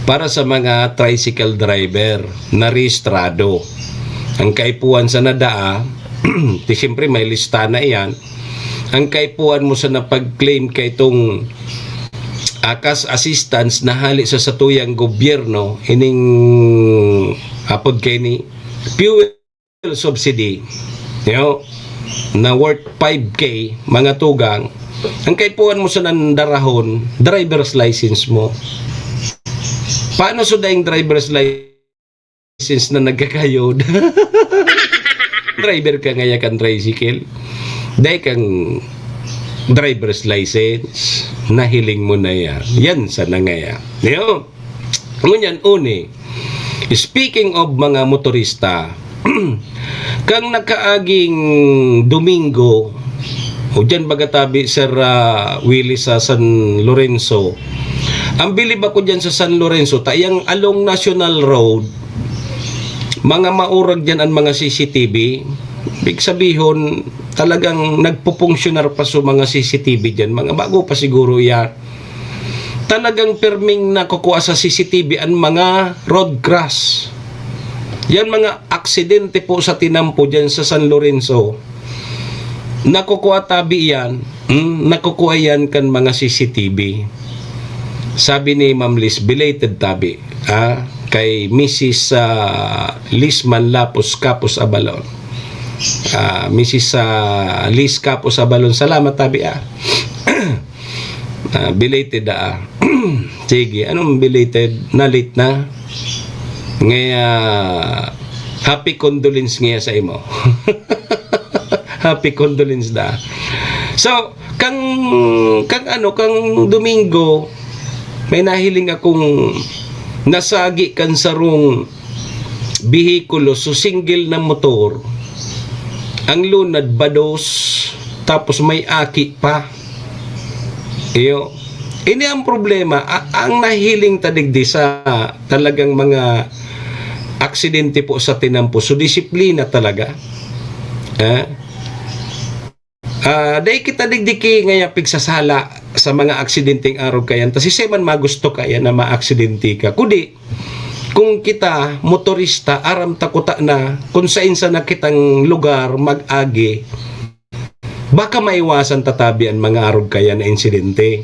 para sa mga tricycle driver na rehistrado. Ang kaipuhan sana daa, di siyempre may lista na iyan. Ang kaipuhan mo sana pag-claim kay itong, ah, cash assistance na hali sa satuyang gobyerno, ining apod kay ni fuel subsidy, you know, na worth five K, mga tugang, ang kaipuhan mo sanang darahon, driver's license mo. Paano so daing driver's license na nagkakayod? Driver ka ngaya kan tricycle. Dai kang driver's license, nahiling mo na yan. Yan sana ngaya. Yo. Ngunyan, uni, speaking of mga motorista, kang nakaaging Domingo, o dyan baga tabi, Sir, ah, Willie, sa San Lorenzo, ang bilib ako dyan sa San Lorenzo, ta iyang along National Road, mga maurag dyan ang mga C C T V. Ibig sabihon, talagang nagpupunksyonar pa so mga C C T V dyan. Mga bago pa siguro yan. Talagang pirming nakukua sa C C T V ang mga road crash. Yan mga aksidente po sa tinampo dyan sa San Lorenzo. Nakukua tabi yan. Hmm, nakukua yan kan mga C C T V. Sabi ni Ma'am Liz, belated tabi, ah, kay Missus, ah, Liz Manlapos Kapos Abalon. Ah, Missus, ah, Liz Kapos Abalon, salamat tabi, ah. Ah, belated, ah. Sige, anong belated? Na-late na? Ngaya, happy condolence ngaya sa imo. Happy condolence da. So, kang, kang ano, kang Domingo, may nahiling akong nasagi kan sarong behikulo, so single na motor. Ang lunad, bados, tapos may aki pa. Iyo. Ini ang problema, a-, ang nahiling ta digdi sa talagang mga aksidente po sa tinampo. So, disiplina talaga. Eh? Ah, dai kita digdi ki ngaya pigsasala sa mga aksidenteng arog kayan. Ta siisay man magusto kaya na maaksidente ka? Kudi, kung kita, motorista, aram ta kuta na kung sain sana kitang lugar mag-agi, baka maiwasan ta tabi an mga arog kaya na insidente.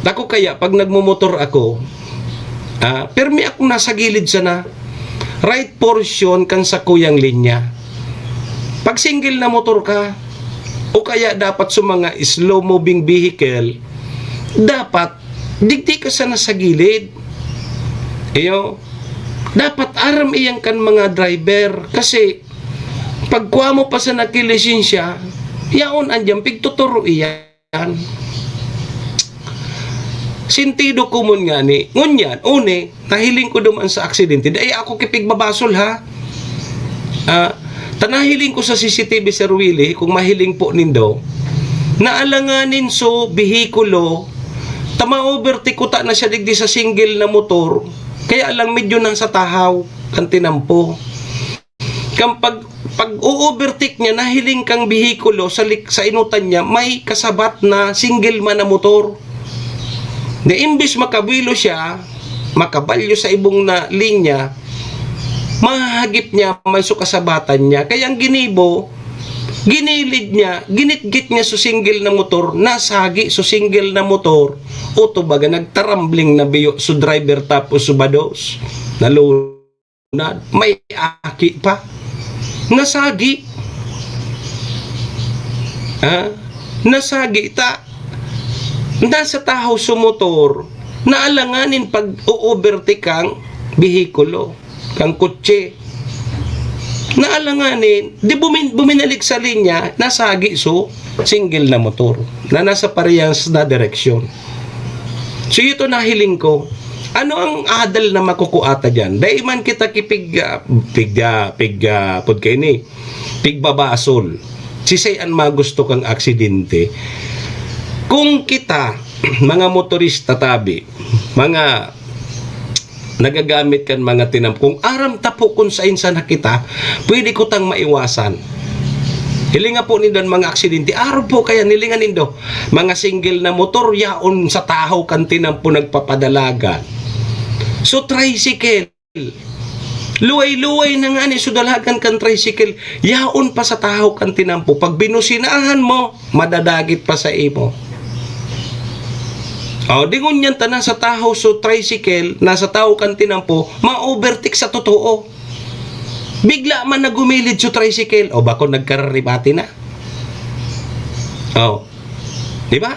Ako kaya, pag nagmomotor ako, ah, pirmi akong nasa gilid sana, right portion kan sakuyang linya. Pag single na motor ka, o kaya dapat sa mga slow-moving vehicle, dapat digdi ka sana sa gilid. Iyo, dapat aram iyan kan mga driver kasi Pagkua mo pa sa nakilisensya, yaon andiyan, pigtuturo iyan. Sentido komon ngani. Ngunyan, uni, nahiling ko duman sa aksidente. Dai ako kipigbabasol, ha? Ah, ta nahiling ko sa C C T V, Sir Willie, kung mahiling po nindo, na alanganin so behikulo, ta ma-overtake kuta na siya digdi sa single na motor, kaya lang medyo nasa tahaw kan tinampo. Kan pag, pag-o-overtake niya, nahiling kang behikulo sa lik-, sa inutan niya, may kasabat na single man na motor. Na imbis makabuelo siya, makabalyo sa ibong na linya, mahahagip niya man so kasabatan niya. Kaya ang ginibo, ginilid niya, ginitgit niya so single na motor, nasagi so single na motor. O to baga, nagtarambling na biyo so driver tapos so bados. Nalunad. May aki pa. Nasagi. Ha? Nasagi ta. Nasa tahaw so motor. Naalanganin pag-o-overtake kang behikulo, kang kotse. Naalanganin, di bumin-, buminalik sa linya, nasagi so single na motor na nasa parehas na direksyon. So, ito nahiling ko. Ano ang adal na makukuha ta diyan? Dai man kita kipig, ah, pig, ah, pig, ah, pod kaini, pigbabasol. Sisay an magusto kang aksidente? Kung kita, mga motorista tabi, mga nagagamit kan mga tinam-, kung aram ta po kung sain sana kita, pwede ko tang maiwasan. Hilinga po nindo an mga aksidente. Aram po kaya, nilingan nindo, mga single na motor, yaon sa tahaw kan tinampo nagpapadalagan. So, tricycle, luway-luway na ngani so dalagan kan tricycle, yaon pa sa tahaw kan tinampo. Pag binusinahan mo, madadagit pa sa imo. O, di ngunyan ta nasa tahaw so tricycle, nasa tahaw kan tinampo, ma-overtake sa totoo. Bigla man na gumilid so tricycle, o bako nagkararibati na. O, di ba?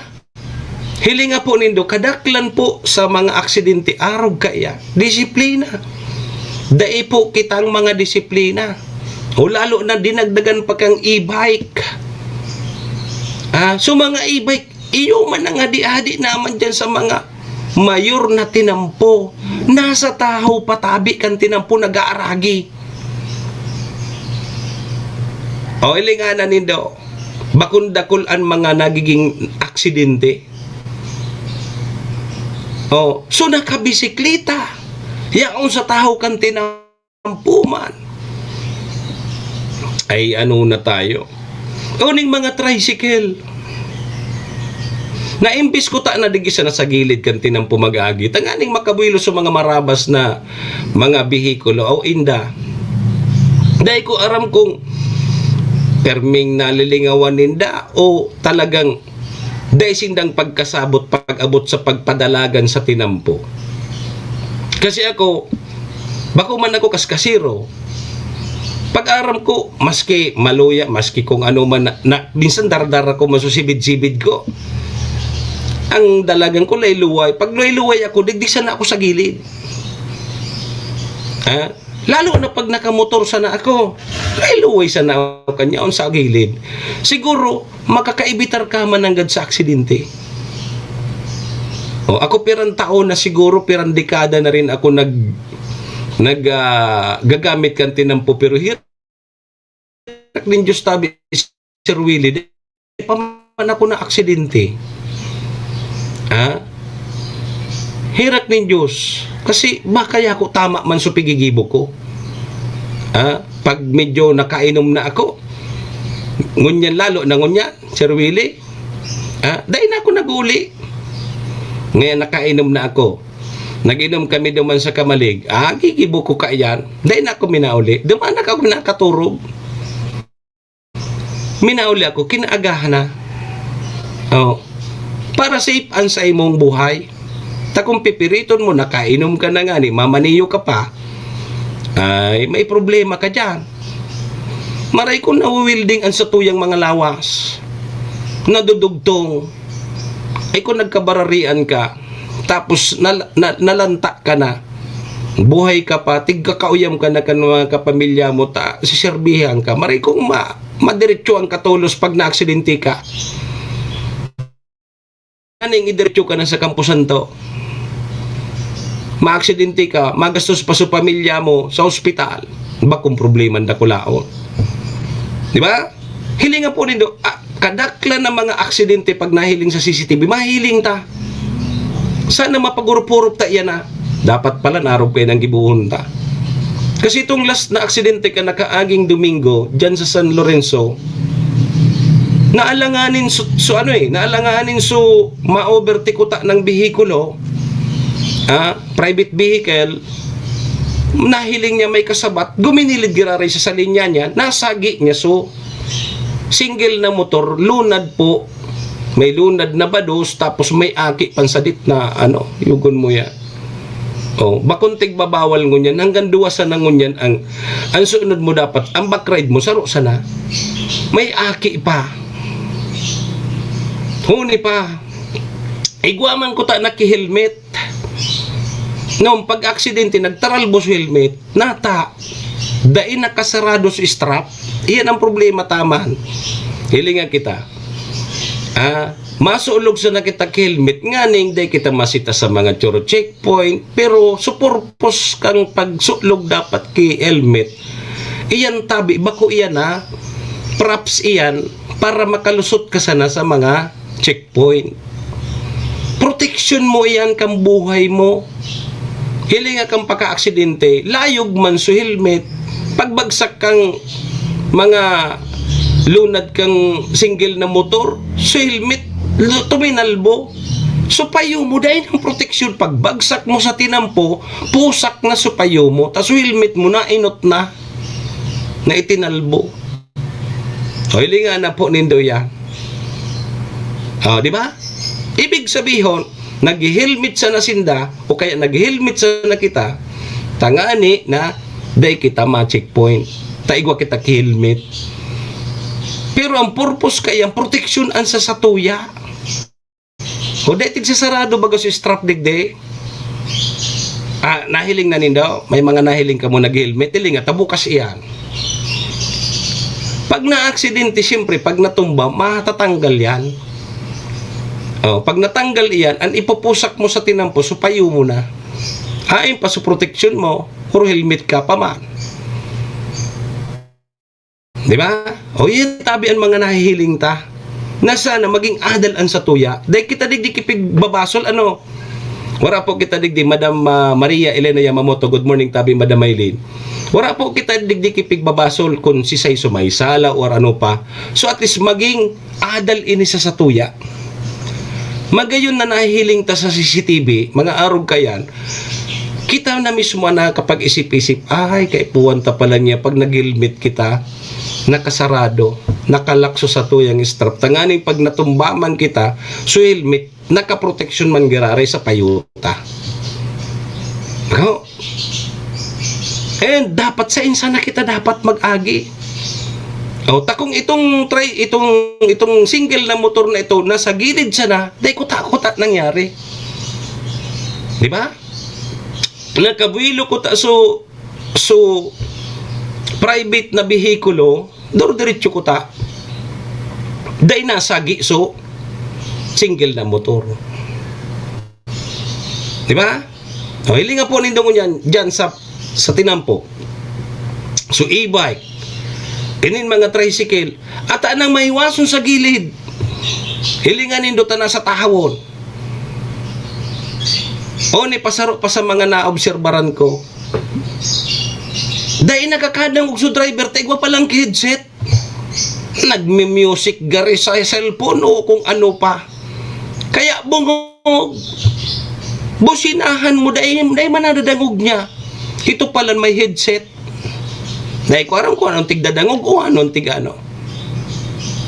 Hilinga po nindo, kadaklan po sa mga aksidente, arog kaya, disiplina. Dai po kitang mga disiplina. O lalo na dinagdagan pa kang e-bike. Ah, so mga e-bike, iyo man ang hadi-hadi naman dyan sa mga mayor na tinampo. Nasa tahaw patabi kan tinampo nag-aaragi. O, hilinga na nindo. Bakong dakul an mga nagiging aksidente. O, so nakabisikleta. Yaon sa tahaw kan tinampo man. Ay, ano na tayo? O ning mga tricycle. Na imbis kuta na digdi sana sa gilid kan tinampo mag-agi, tanganing makabuelo sa mga marabas na mga behikulo o inda. Dai ko aram kung perming nalilingawan ninda o talagang dai sindang pagkasabot pag-abot sa pagpadalagan sa tinampo. Kasi ako, bako man ako kaskasero. Pag-aram ko, maski maluya, maski kung ano man, na, na, minsan dardar ako, masusibid-sibid ko. Ang dalagan ko, layluway. Pag layluway ako, digdi sana ako sa gilid. Ha? Lalo na pag nakamotor sana ako, layluway sana ako kanyaon sa gilid. Siguro, makakaibitar ka man nanggad sa aksidente. O, ako pirang taon na siguro, pirang dekada na rin ako nag-, nag-, ah, gagamit kan tinampo, pero hir-, nin Diyos tabi, Sir Willie, di pa man ako na aksidente. Ha? Herak nin Diyos. Kasi baka ako tama man sa pigigibo ko. Ha? Pag medyo nakainom na ako, ngunyan lalo na ngunyan, Sir Willie, ha? Dai na ako nag-uli. Ngayon nakainom na ako. Nag-inom kami duman sa Kamalig. Ah, gigibo ko kaiyan. Dai na ako minauli. Duman na ako nakaturog. Minauli ako, kinaagahan na. Oh. Para safe an sa imong buhay. Ta kung pipiriton mo, nakainom ka na ngani, mamaniyo ka pa, ay may problema ka diyan. Maray kung nawi-welding an satuyang mga lawas, nadudugtong, ay kung nagkabararian ka, tapos nal-, na-, nalanta ka na, buhay ka pa, tigkakauyam ka na kan mga kapamilya mo, ta, siserbihan ka. Maray kung ma-, madiretso ang katolos pag naaksidente ka. Aning idiretso ka na sa Campo Santo. Maaksidente ka, magastos pa sa pamilya mo sa ospital. Bakong problema ang dakulaon. Di ba? Hilinga po nindo, ah, kadaklan ng mga aksidente pag nahiling sa C C T V, mahiling ta. Sana mapag-urup-urup ta iyan, ah. Dapat pala narog kayo nang gibuhon ta. Kasi itong last na aksidente ka nakaaging Domingo, dyan sa San Lorenzo, naalanganin su, su ano eh, naalanganin su ma-overtake kuta ng behikulo, ah, private vehicle, nahiling niya may kasabat, guminilid giraray sa, sa linya niya, nasagi niya su single na motor, lunad po. May lunad na bados, tapos may aki pansadit na, ano, yugon mo yan. Oh, bakong tigbabawal ngunyan, hanggang duwa sana ngunyan ang, ang suunod mo dapat, ang back ride mo, saro sana. May aki pa. Huni pa. Igwa man kuta naki-helmet. Nung pag-aksidente, nagtaralbos helmet, nata, dai nakasarado sa strap. Iyan ang problema taman. Hilingan kita. Ah, masulog sana kita helmet, nganing dai kita masita sa mga choro checkpoint, pero sa purpose kang pagsulog dapat ki helmet, iyan tabi, bako iyan, ha? Props iyan para makalusot ka sana sa mga checkpoint. Proteksyon mo iyan kang buhay mo. Hiling nga kang pakaaksidente, layog man su helmet. Pagbagsak kang mga lunad kang single na motor, su helmet, lu-, tuminalbo. So, payo mo, dahil ang proteksyon, pagbagsak mo sa tinampo, pusak na su payo mo, tas su helmet mo, nainot na, na itinalbo. O, hilinga na po nindo yan. O, di ba? Ibig sabihon, nag-helmet sana sinda, o kaya nag-helmet sana kita, tangani na dai kita ma-checkpoint. Ta igwa kita ki-helmet. Pero ang purpose kaya, proteksyon an sa satuya. O dai tigsasarado baga sa strap digdi. Ah, nahiling na nindo? May mga nahiling kamo nag-helmet, hiling nga, tabukas iyan. Pag naaksidente, siyempre, pag natumba, matatanggal yan. O, pag natanggal iyan, an ipupusak mo sa tinampo, su payo mo na. Hain pa su proteksyon mo, puro helmet ka pa man. Di ba? O, yan tabi ang mga nahihiling ta. Na sana maging adal an satuya. Dai kita digdi kipigbabasol, ano? Wara po kita digdi, Madam, ah, Maria Elena Yamamoto. Good morning, tabi, Madam Maylene. Wara po kita digdi kipigbabasol kung sisay su may sala or ano pa. So, at least maging adal ini sa satuya. Magayon na nahihiling ta sa C C T V, mga arog kayan, kita na mismo ang nakakapag-isip-isip, "Ay, kaipuhan ta pala niya pag nag-helmet kita, nakasarado, nakalak su satuyang strap. Tanganing pag natumba man kita, su helmet, nakaproteksyon man giraray sa payo ta." No? And dapat sa insa na kita dapat mag-agi. O, ta kung itong try, itong, itong single na motor na ito, nasa gilid siya na, dai kuta-kuta nangyari. Di ba? Nakabuwelo kuta su, su private na behikulo, duro-diretso kuta. Dai nasagi su single na motor. Di ba? O, hilinga po nindo ngunyan, dyan sa, sa tinampo. So, e-bike. Inin mga tricycle. At anang mahiwason sa gilid. Hilinga nindo ta nasa tahawon. O, ni pasaro pa sa mga naobserbaran ko. Dai nakakadangog su driver, ta igwa palang headset. Nagmi-music gari sa cellphone o kung ano pa. Kaya bungog. Businahan mo, dai, dai man nadadangog niya. Ito pala may headset. Dai ko aram kung anong tigdadangog o anong tig-ano.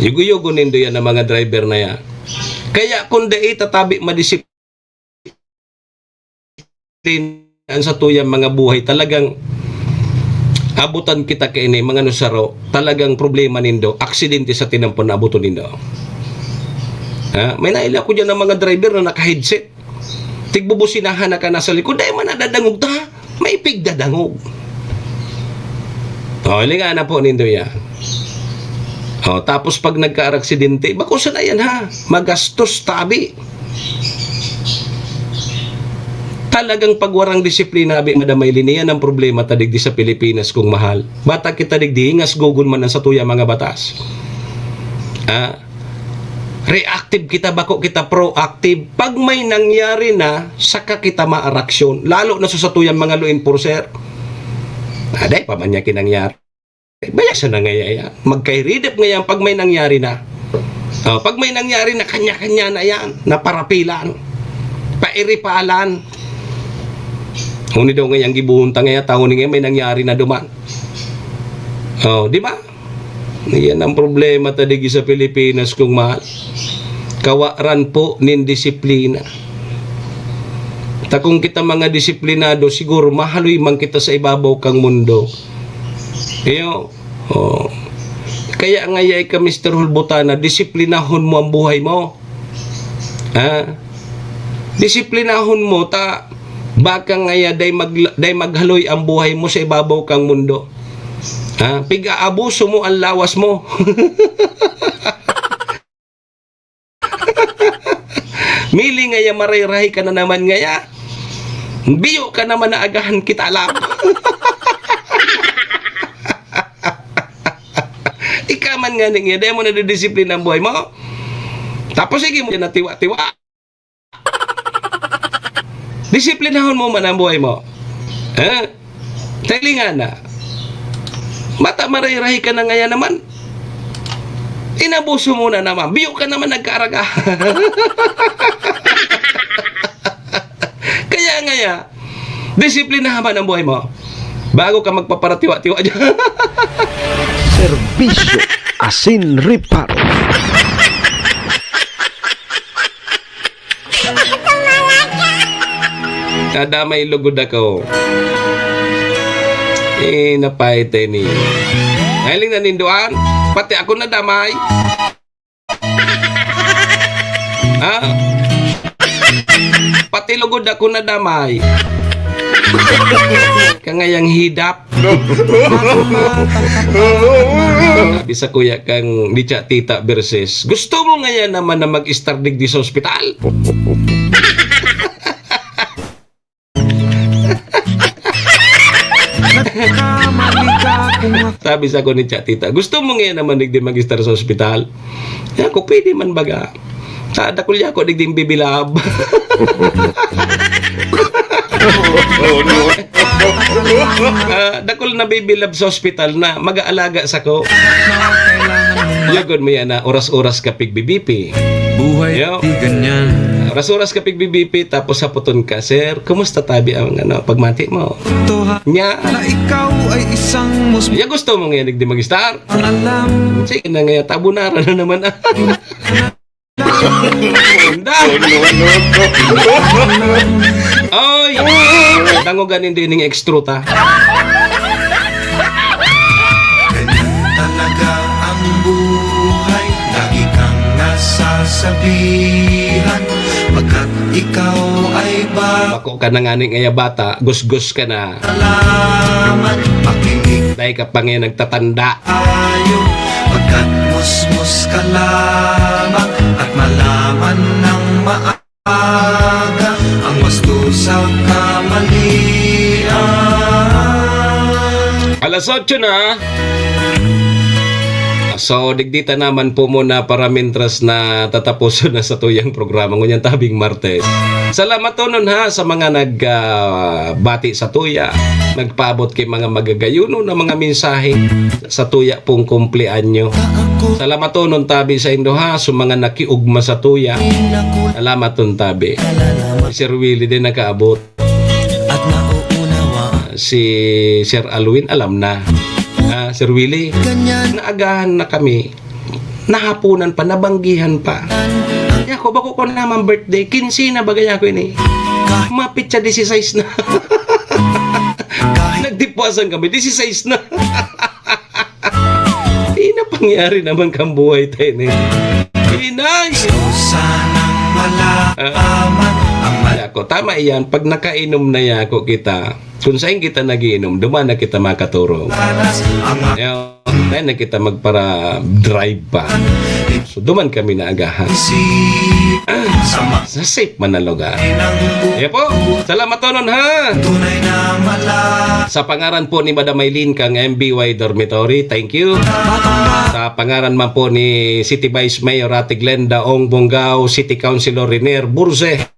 Yugo-yugo nindo yan ang mga driver na yan. Kaya kung dai tatabi madisiplina, ang satuyang mga buhay, talagang abutan kita kaini, mga nusaro, talagang problema nindo, aksidente sa tinampon na abuton nindo. Ha? May naila ko dyan ng mga driver na naka-headset. Tigbubusinahan na ka nasa likod, dai man nadadangog ta. may pigdadangog. O, hilinga na po nindo yan. O, tapos pag nagkaaraksidente, bako sana yan ha, magastos tabi. Talagang pag warang disiplina, abi, Madam Maylene, yan ang problema ta digdi sa Pilipinas, kong mahal. Bata kita digdi, hingas gugol man ang satuya mga batas. Ah, reactive kita, bako kita proactive. Pag may nangyari na, saka kita maaraksyon. Lalo na sa satuyang mga law enforcer. Aday pa man niya kinangyari. Baya sa nangayaya. Magkairidip ngayon pag may nangyari na. Oh, pag may nangyari na, kanya-kanya na yan. Naparapilan. Pairipalan. Huni daw ngayang gibuhon ta ngaya, taon ni ngaya may nangyari na duman. Oh, di ba? Yan ang problema ta digdi sa Pilipinas, kong mahal. Kawaran po nin disiplina. Ta kung kita mga disiplinado, siguro mahaloy man kita sa ibabaw kang mundo. Iyo, oh. Kaya ngayay ka, Mister Hulbutana, disiplinahon mo ang buhay mo. Ha? Disiplinahon mo ta baka ngaya day mag-, day maghaloy ang buhay mo sa ibabaw kang mundo. Ha? Pig-aabuso mo ang lawas mo. Mili ngaya, marayrahay ka na naman ngaya. Biyo ka naman na agahan kita, lab. Ika man ngani ngaya, dai mo nadidisiplina ang buhay mo. Tapos sige mo na tiwa-tiwa. Disiplinahon mo man ang buhay mo. Ha? Talinga na. Mata marayrahay ka na ngaya naman. Inabuso mo na naman. Biyo ka naman nagkaaraga. Kaya ngaya, disiplinahan man ang buhay mo. Bago ka magpaparatiwa-tiwa dyan. Serbisyo asin reparo. Nadamay lugod ako. Eh, napahit ni. Nahiling na ninduan. Pati ako nadamay. Ha? Pati lugod ako nadamay. Kangayang hidap. Sabi sa kuya kang Licha Tita versus, gusto mo ngayon naman na mag-star digdi sa ospital? Sabi sa ko ni Chatita, gusto mo ngayon naman digdi mag-star sa ospital? Ako, pwede man baga. Sa dakul ako digdi bibilab. Ah, dakul na bibilab sa ospital na mag-aalaga sa ko. Yagon mo yan na oras-oras ka pigbibipi. Buhay Yo. Di ganyan. Oras-oras ka pigbibipi, tapos hapoton ka, "Sir, kumusta tabi ang ano, pagmati mo?" Toha Nya, na ikaw ay isang mus- Ya gusto mo ngayon di mag-star? Alam. Sige na ngayon, tabunaran na naman. Ganda. Oy! Dangogan hindi ning extruta. Ganyan talaga ang buhay. Lagi kang nasasabihan. Pagkat ikaw ay ba- Bako ka na nga ning ngaya bata, gusgus ka na. Salamat, makinig. Dahil ka pa ngayon nagtatanda. Ayo, pagkat musmus ka lamang at malaman ng maaga ang wasto sa kamalian. Alas otso na. So, digdi ta naman po muna para mintras na tataposon na sa tuyang programa ngunyan tabing Martes. Salamaton ha sa mga nag, ah, bati sa tuya, nagpaabot kay mga magagayuno na mga mensahe sa tuya pong kumpleanyo. Salamaton tabi sa indo ha, sa mga nakiugma sa tuya. Salamaton tabi. Sir Willie din nakaabot. At nauunawaan. Si Sir Alwin, alam na. Ah, Sir Willie, ganyan. Naagahan na kami. Nahapunan pa, nabanggihan pa. Kaya ako, bako ko naman birthday, kinse na bagay ako ini. Mapit siya, disisais na. Nagdipwasan kami, disisais na. Di na pangyari naman kang buhay tayo na yun. Inay! Sanang malaman ang mal- Ko, tama iyan, pag nakainom na yako kita, kung sain kita nagiinom, duman na kita makaturog. Ayaw, dai na kita magpara-drive pa. So, duman kami naagahan. Ah, sa safe man na lugar. Kaya po, salamat tonon, ha? Sa pangaran po ni Madam Maylene kang M B Y Dormitory, thank you. Sa pangaran man po ni City Vice Mayor Ate Glenda Ong Bongao, City Councilor Renier Burse,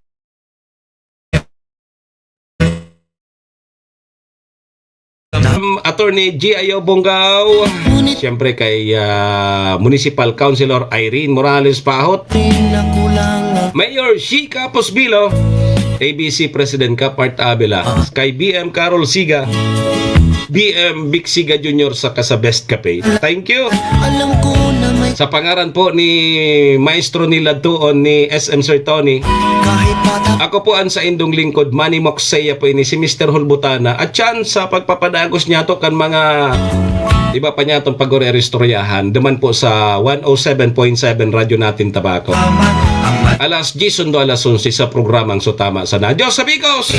Um, Attorney G I O Bongao, siyempre kay, ah, Municipal Councilor Irene Morales Pahot, Mayor Chica Posbilo, A B C President Cap Art Avila, kay B M Carol Siga, B M Vic Siga Junior saka sa Best Cafe. Thank you. Sa pangaran po ni Maestro Nila Tuon ni S M Sir Tony, ako po ang saindong lingkod, Manny Moksaya po ini, si Mister Hulbutana. At siyan sa pagpapadagos niya to kan mga iba pa niya tong pag-oreristoryahan, duman po sa one oh seven point seven Radyo Natin Tabaco. Alas diyes sundo alas onse sa programang Sutama Sana. Diyos sa Bicos!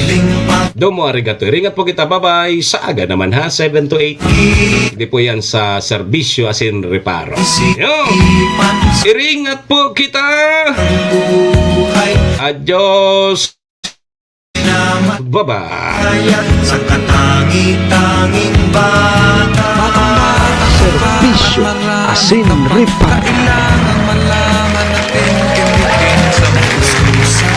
Domo arigato. Iringat po kita. Bye-bye. Sa aga naman ha, seven to eight. Hindi po yan sa serbisyo asin reparo. Yo! Iringat po kita! Adios! Bye-bye! Sa katangi-tanging bata. Serbisyo asin reparo. Kailangan malaman natin, kindikin sa puso.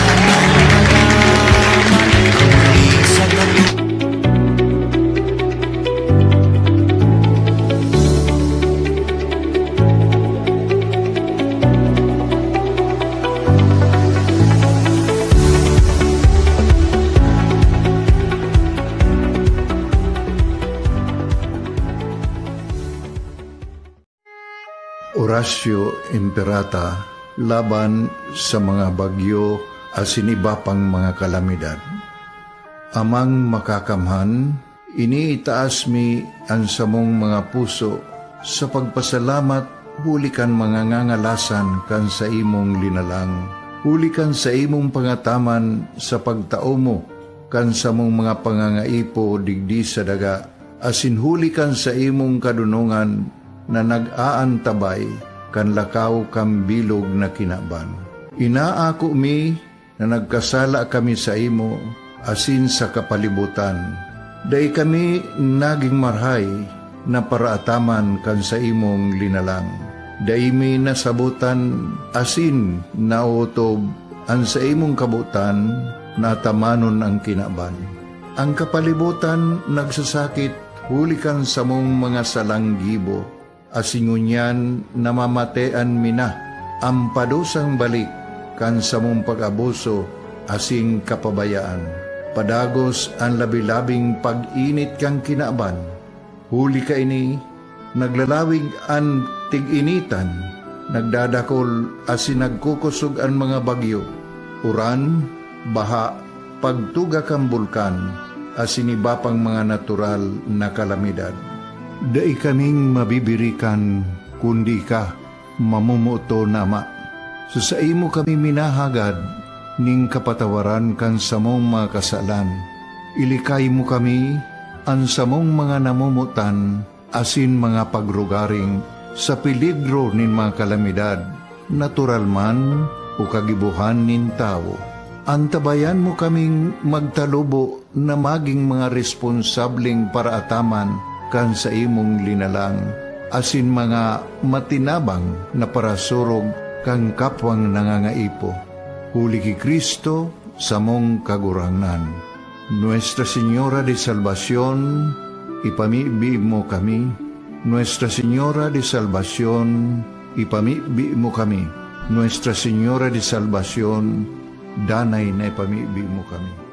Oratio Imperata laban sa mga bagyo asin iba pang mga kalamidad. Amang Makakamhan, iniitaas mi an samong mga puso sa pagpasalamat huli kan mga ngangalasan kan saimong linalang, huli kan saimong pangataman sa pagtao mo kan samong mga pangangaipo digdi sa daga, asin huli kan saimong kadonongan na nag-aantabay kan lakaw kan bilog na kinaban. Inaako mi na nagkasala kami saimo asin sa kapalibotan. Dai kami nagin marahay na paraataman kan saimong linalang. Dai mi nasabotan asin naotob an saimong kabotan na atamanon an kinaban. An kapalibotan nagsasakit huli kan samong mga salang gibo, asin ngunyan namamatean mi na an padusang balik kan samong pag-abuso asin kapabayaan. Padagos an labi-labing pag-init kan kinaban. Huli kaini, naglalawig an tig-initan, nagdadakol asin nagkukosog an mga bagyo, uran, baha, pagtuga kan bulkan, asin iba pang mga natural na kalamidad. Dai kaming mabibirikan kundi ika, mamomoton na Ama. Sa saimo kami minahagad nin kapatawaran kan samong mga kasalan. Ilikay mo kami, an samong mga namomotan, asin mga pagrugaring sa peligro nin mga kalamidad, natural man o kagibohan nin tawo. Antabayan mo kaming magtalubo na magin mga responsableng paraataman kan saimong linalang, asin mga matinabang na parasurog kan kapwang nangangaipo. Huli ki Cristo, samong Kagurangnan. Nuestra Señora de Salvacion, ipamibi mo kami. Nuestra Señora de Salvacion, ipamibi mo kami. Nuestra Señora de Salvacion, danay na ipamibi mo kami.